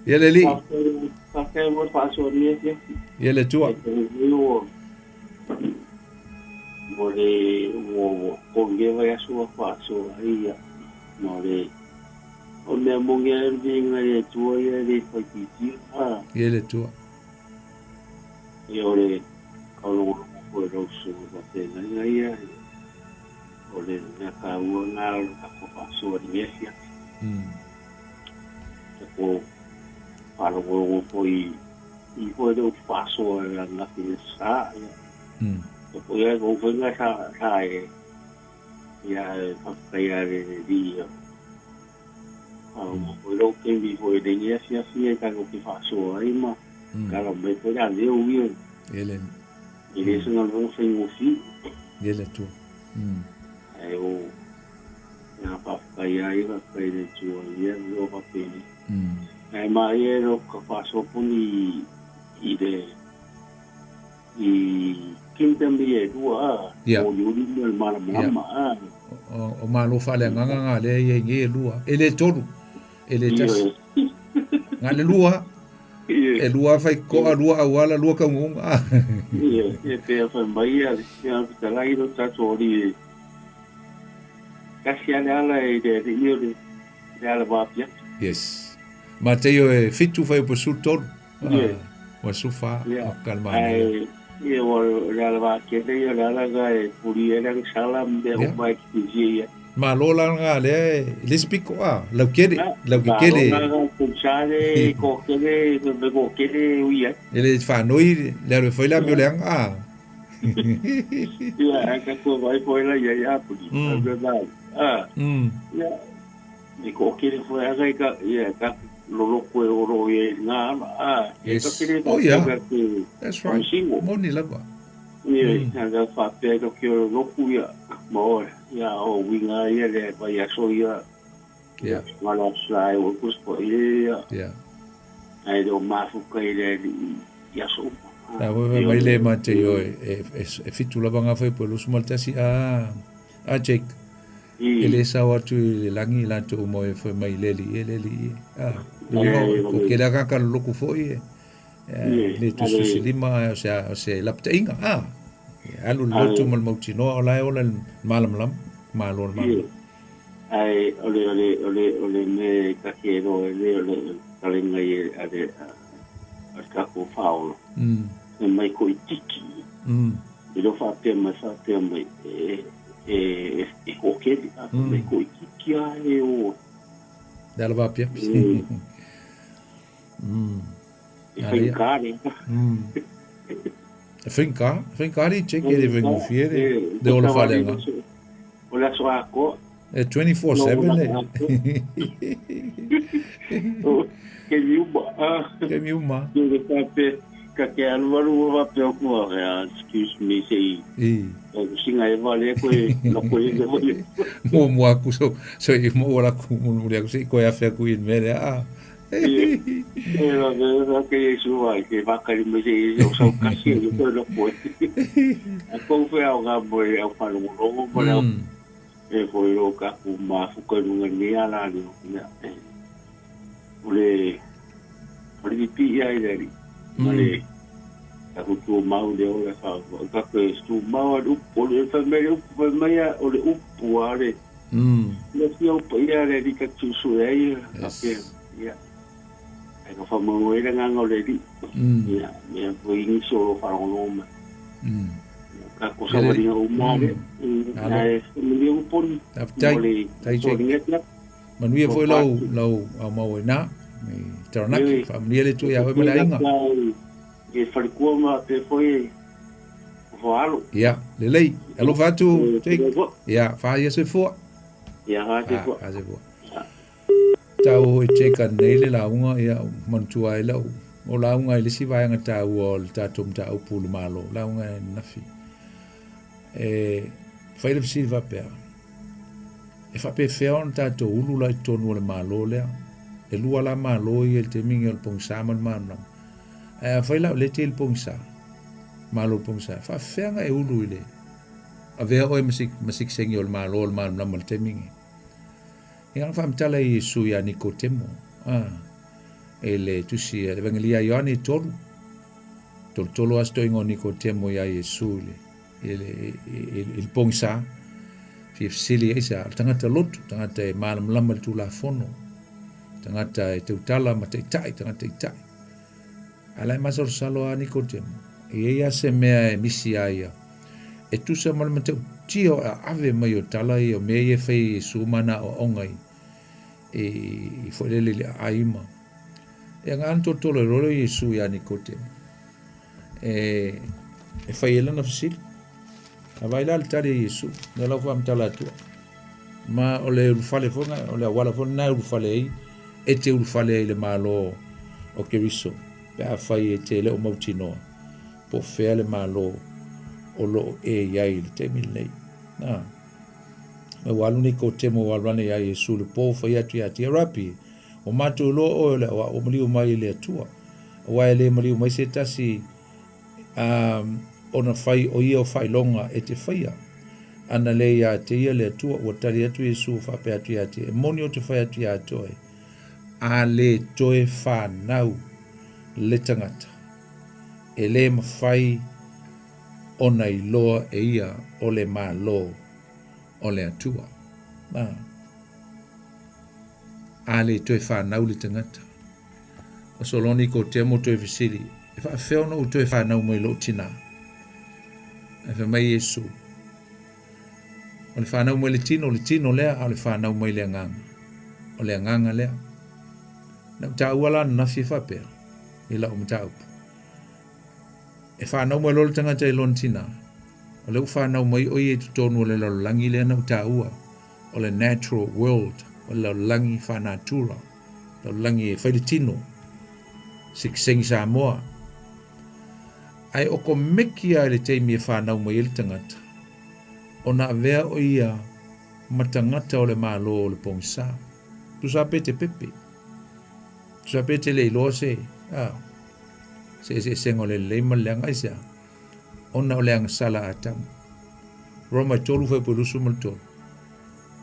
Ia le alii. Faafetai mo le faasoa nei afiafi. Ia le Atua. Mo le ua tolu lea vaiaso ua faasoa ai ia. Ma o le o mea moni lava le viiga i le Atua ia e le faitiitia. Ia le Atua. Ia o le taulogologo foi i lau susuga faafeagaiga ia, o le mea taua lena o le tatou faasoa i lenei afiafi. Tatou faalogologo foi i foi le upu faasoa i ananafi i le Aso Sa. Ia, foi ai ou faiga sa sa e ia e faafetai lava i le Alii ia. Foi lou taimi foi i lenei afiafi e tatou te faasoa ai ma tala mai foi le aleu ia. E le o se galuega faigofie. Ia le Atua. Ae o ia faafetai lava ia, faafetai i le Atua ia o faapena. Ae maia e lo ka faasoa poni i le i kingdom ia e lua a, molioli ma le malamalama a. O malo faaleagaga nga lea ia i nei e lua, e le tolu, e le tasi. Nga le lua, e lua fai koa, lua auala, lua kaunuuga. Ia, e pei fai mai ia le fetalai lo tatou alii e tasi lava le ala i le alii o le ala vaapiapi. Yes. Mateio e 7 fuaiupu 13. Ua 14 o Kalemania. Ia, ua le ala vaatele ia, o le ala na e puli ai le agasala ma mea uma e fiafia i ai. Malo la lena lea e le isi piko a, laukele, laukekele. Malo la tousale, toatele, me toatele e ui ai. E le faanoi le alu e fai le amio leaga a. Ia, ae tatou vaai foi la i ai a puli. A, ia, E toatele foi aga i ka, ia, ka loloko e olo i ai ngā ala. Ah, yes. E toatele oh, yeah. Te That's right. Singo. Moni lava. Ia, mm. Ka whapea ka ki o loku ia, ma oe, ia, o winga ia le vai aso ia. Yeah. Ngā la sa e o kus po ia. Yeah. Ai o mafuka i le i aso. Ta wewe mai le ma te yo e e fitu lava ngā whai po lusu maltasi a a Jake. E le sao atu i le lagi i latou uma e fai mai le alii e, le alii e. A, le uiga ko ke lea kaka loloku foi e, le tusitusi lima ae o se, o se lapataiga. A, e alu le lotu ma le mautinoa o la e ola i le malamalama, malo le malamalama. Ae o le, o le, o le, o le mea ta te roa e le, o le talenga i a le, a le tatou whaola. E mai ko i tiki. E leo whāpea mai, whāpea mai, e, e, e kookele, a mm. e koʻikiki a e o. Le ala vaapiapi. Mm. E whaikare. Mm. E whaika, whaikare i cheke le whaingofie le, le ola whaleanga. O le aso akoa. E 24/7 le. Ke miuma. Ke miuma. Ke whape, ka ke alualu o whape o kua, excuse me, se i. O singa e vale koe, no koe e vale. Mo mo aku so, so i mo wala ku mo mo aku se koe afe aku i mele a. E la ve ke Yesu vai ke vakari me se o sau kasi e koe no koe. A kou fe au ga mo e au whalongolongo mo le e foi o ka ku mafuka runga ni ala ni o mea. O le o le pipi ia i le alii ma le tatou tumau le ola e faa o tatou e tumau a le upu o le fai mai le upu fai mai a o le upu a le le fia upu ia le alii ta te suesue ai faapea ia ai ka faamoemoe ai le agaga o le alii ia mea foi i nisi o lo o faalogologo mai tatou savaliga uma lea ae manuia Upolu mo le soalinga. Manuia foi lau lau aumau ai na i Taranaki. Faamanuia le Atua ia oe ma le aiga. E falekua ma pe foi o faalo. Ia, lelei. Alofa atu, Jake. Ia, whaia soifua. Ia, whaia soifua. Whaia soifua. Tau hoi Jake anei le lauga, ia, manatua ai lau, o lauga i le isi vaega taua o le tatou mataupu i le Malo, lauga e nafi. E, fai le fesili faapea, E faapefea ona tatou ulu la i totonu o le Malo lea? E lua la Malo ia i le taimi lenei o le pogisa ma le malamalama. Ae afai la o lea e te i le pogisa, Malo o le pogisa, e faapefea ona e ulu i le avea oe ma sitiseni o le Malo o le malamalama i le taimi lenei? Ia na faamatala e Iesu ia Nikotemo, a, e le tusi a le Evangelia a Ioane e tolu, tolotolo lava si toeaina o Nikotemo ia Iesu i le i le, i, i le pogisa, fia fesili ai se a, o le tagata lotu, tagata e malamalama i le Tulafono, tagata e tautala ma taitai, tagata taitai. A la e masalosalo a Nikodemo, e i ai lava se mea e misi iā ia, e tusa ma le matautia o aave mai o tala ia, o mea ia e fai e Iesu ma ana aoaoga i, i, i foi lele i le aai ma. E aga ana tolotolo e loa lea o Iesu iā Nikodemo. E, e fai ai lana fesili. A vaai la le tali a Iesu, lea lau faamatala atua. Ma o le ulufale foi, o le auala foi lena e ulufale ai, e te ulufale ai i le Malo o Keriso, pe afai e te le o mautinoa, po o fea le Malo o lo o e i ai i le taimi lenei. Na, ma ua alu Nikotemo ua alu ane iā Iesu i le po, fai atu ia te ia, Rapi, ua matou iloa oe o le aoao maliu mai i le Atua. Aua e le maliu mai se tasi ona fai o ia o faailoga e te faia. Ana le iā te ia le Atua, ua tali atu Iesu faapea atu iā te ia, e moni ou te fai atu iā te oe, a le toe whanau le tangata, e le mawhai ona iloa e ia o le Malo o le Atua. Na. A le toe whanau le tangata. O Soloni ko Temo toe fesili, E faafefea ona ou toe fanau mai lou tinā? Ae fai mai Iesu, O le fanau mai le tino, o le tino lea, a o le fanau mai le agaga, o le agaga lea. Na ou taua la ananafi e faapea i lau mataupu. E fanau mai loa le tagata i lona tinā, o lea ua fanau mai o ia i totonu o le lalolagi lea na ou taua, o le natural world, o le lalolagi faanatura. Lalolagi e fai le tino, sikisengi Samoa. Ae o komeki a i le taimi e whanau mai ai le tangata, ona avea o ia ma tagata o le Malo o le pogisa. Tusa pe te pepe. Tusa pe te le iloa se, a, se eseesega o le lelei ma le leaga. Aisea? Ona o le agasala a Atamu. Roma e 3 fuaiupu 23.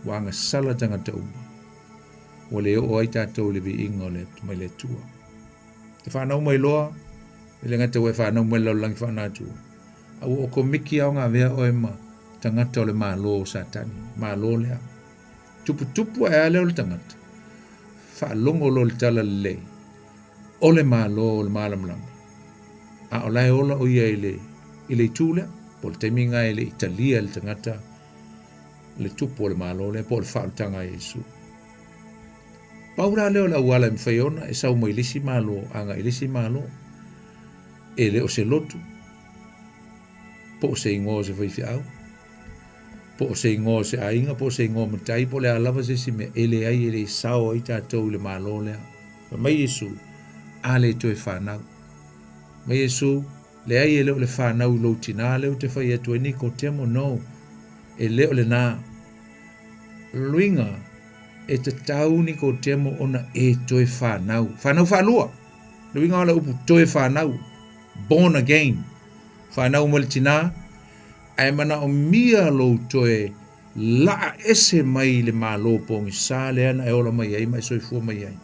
Ua agasala tagata uma. Ua le oo ai tatou i le viiga o le mai le Atua. Te whanau mai loa, e le gata ua e whanau mai le lalolagi faanatua, a ua okomiki lava o gavea oe ma tagata o le Malo o Satani, Malo lea. Tuputupu ae a lea o le tagata, faalogo loa i le tala lelei o le Malo o le malamalama, a o la e ola o ia i le, i le itu lea, po o le taimi lena e le i talia e le tagata le tupu o le Malo lea po o le faaolataga a Iesu. Pau la lea o le auala e mafai ona e sau mai le isi Malo agai i le isi Malo, e le o se lotu, po o se igoa o se faifeau, po o se igoa o se aiga, po o se igoa matai, po o le a lava se isi mea, e leai e le sao ai tatou i le Malo lea. Fai mai Iesu, a le toe fanau. Mai Iesu, Leai e le o le fanau i lou tinā lea ou te fai atu ai Nikotemo, no, e le o lenā. Luiga, e tatau Nikotemo ona e toe fanau. Fanau faalua. Le uiga o le upu toe fanau, born again. Fanau mai le tinā, ae manaomia lou toe laa ese mai i le Malo pogisa lea na e ola mai ai ma e soifua mai ai.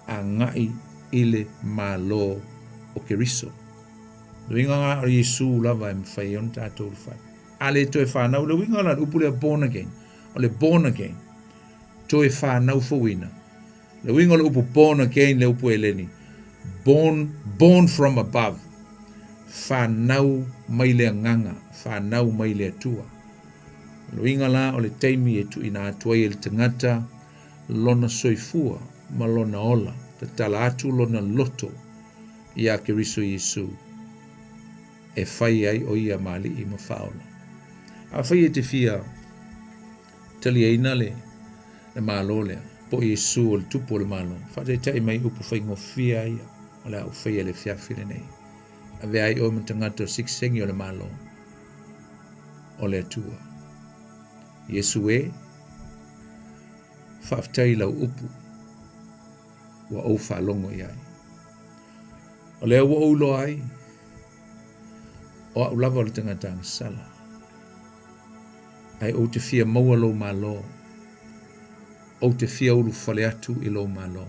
Agai i le Malo o Keriso. Le uiga na o Iesu lava e mafai ai ona tatou ulufale. A le toe fanau, le uiga la o le upu lea born again, o le born again, toe fanau fouina. Le uiga o le upu born again, le upu Eleni, born, born from above, fanau mai le agaga, fanau mai le Atua. O le uiga la o le taimi e tuuina atu ai e le tagata lona soifua ma lona ola, tatala atu lona loto iā Keriso Iesu e fai ai o ia ma Alii ma Faaola. Afai e te fia taliaina le le Malo lea, po o Iesu o le Tupu o le Malo, faataitai mai upu faigofie a ia o le a ou faia i le afiafi lenei. Avea ai oe ma tagata o siksegi o le Malo o le Atua. Iesu e, faafetai i lau upu ua ou faalogo i ai. O lea ua ou iloa ai, o au lava o le tagata agasala. Ae ou te fia maua lou Malo. Ou te fia ulufale atu i lou Malo.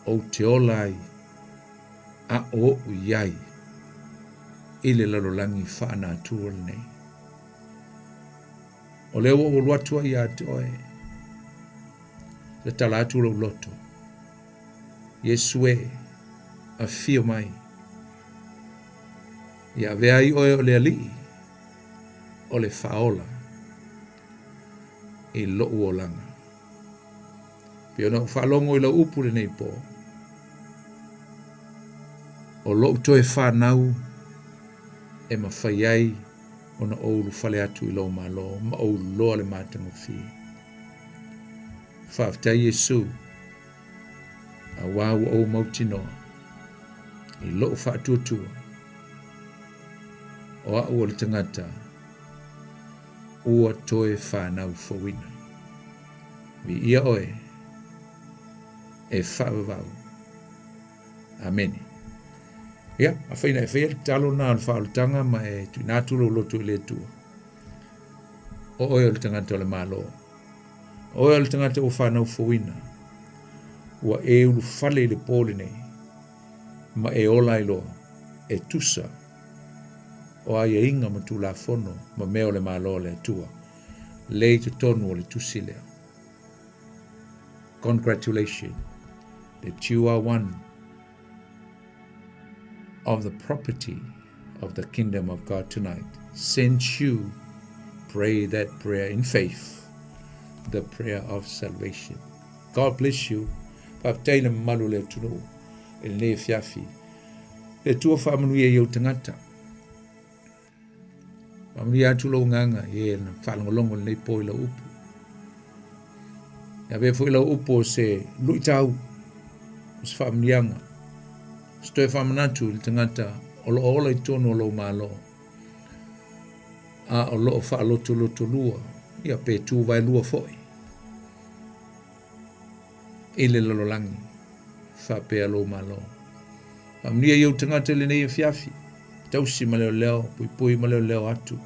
Ou te ola ai a o oʻu i ai i le lalolagi faanatura lenei. O lea ua ou alu atu ai ia te oe, tatala atu lou loto. Iesu e, afio mai. Ia avea ai oe o le Alii, o le Faaola i loʻu olaga. Pei ona ou faalogo i lau upu lenei pō, o loʻu toe fanau e mafai ai ona ou ulufale atu i lou Malo ma ou iloa le matagofie. Faafetai Iesu, auā ua ou mautinoa i loʻu faatuatua, o aʻu o le tagata ua toe fanau fouina. Viia oe e faavavau. Amene. Ia, afai na e faia le tatalo na o le faaolataga ma e tuuina atu lou loto i le Atua. O oe o le tagata o le Malo. O oe o le tagata ua fanau fouina. Ua e ulufale i le pō lenei ma e ola ai loa e tusa o aiaiga ma tulafono ma mea o le Malo o le Atua. Le i totonu o le tusi lea. Congratulations that you are one of the property of the kingdom of God tonight. Since you pray that prayer in faith, the prayer of salvation. God bless you. Faafetai le mamalu o le atunuu i lenei afiafi. Le Atua faamanuia i ou tagata. Faamanuia atu lou agaga i e na faalogologo lenei po i lau upu. E avea foi lau upu o se luitau, o se faamanuiaga, o se toe faamanatu i le tagata o lo o ola i totonu o lou Malo, a o lo o faalotolotolua, ia pe tu vaelua foi i le lalolagi faapea lou Malo. Faamanuia i ou tagata i lenei afiafi, tausi ma leoleo, puipui ma leoleo atu.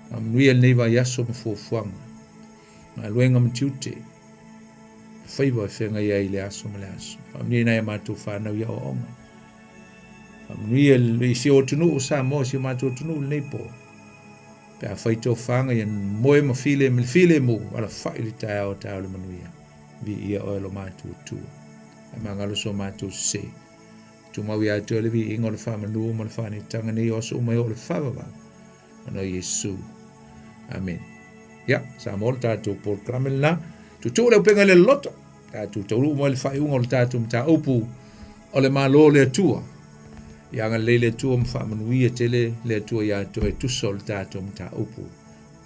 Faamanuia lenei vaiaso ma fuafuaga, galuega ma tiute, faiva e feagai ai i le aso ma le aso. Faamanuia i nai a matou fanau i aoaoga. Faamanuia i si o atunuu o Samoa, si o matou atunuu lenei po. Pe afai tofaga ia moe ma file ma le filemu, alafai i le taeao, taeao le manuia. Viia oe lo matou Atua. Ae magalo so matou sese. Tumau ia te oe le viiga o le faamanu ma le faanetaga nei o aso uma e oo i le faavavau. Ona o Iesu. Amene. Ia, Samoa o le tatou polokalame lena. Tuutuu le upega i le loloto. Tatou taunuu mai le faaiuga o le tatou mataupu o le Malo o le Atua. Ia agalelei le Atua ma faamanuia tele le Atua ia te oe tusa o le tatou mataupu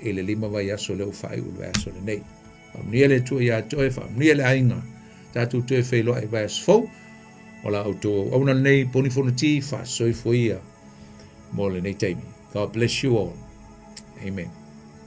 i le 5 vaiaso lea ua faaiu i le vaiaso lenei. Faamanuia le Atua ia te oe, faamanuia le aiga. Tatou toe feiloai i vaiaso fou. O la outou auauna lenei, Poni Fonoti, faasoifua ia mo lenei taimi. God bless you all. Amen.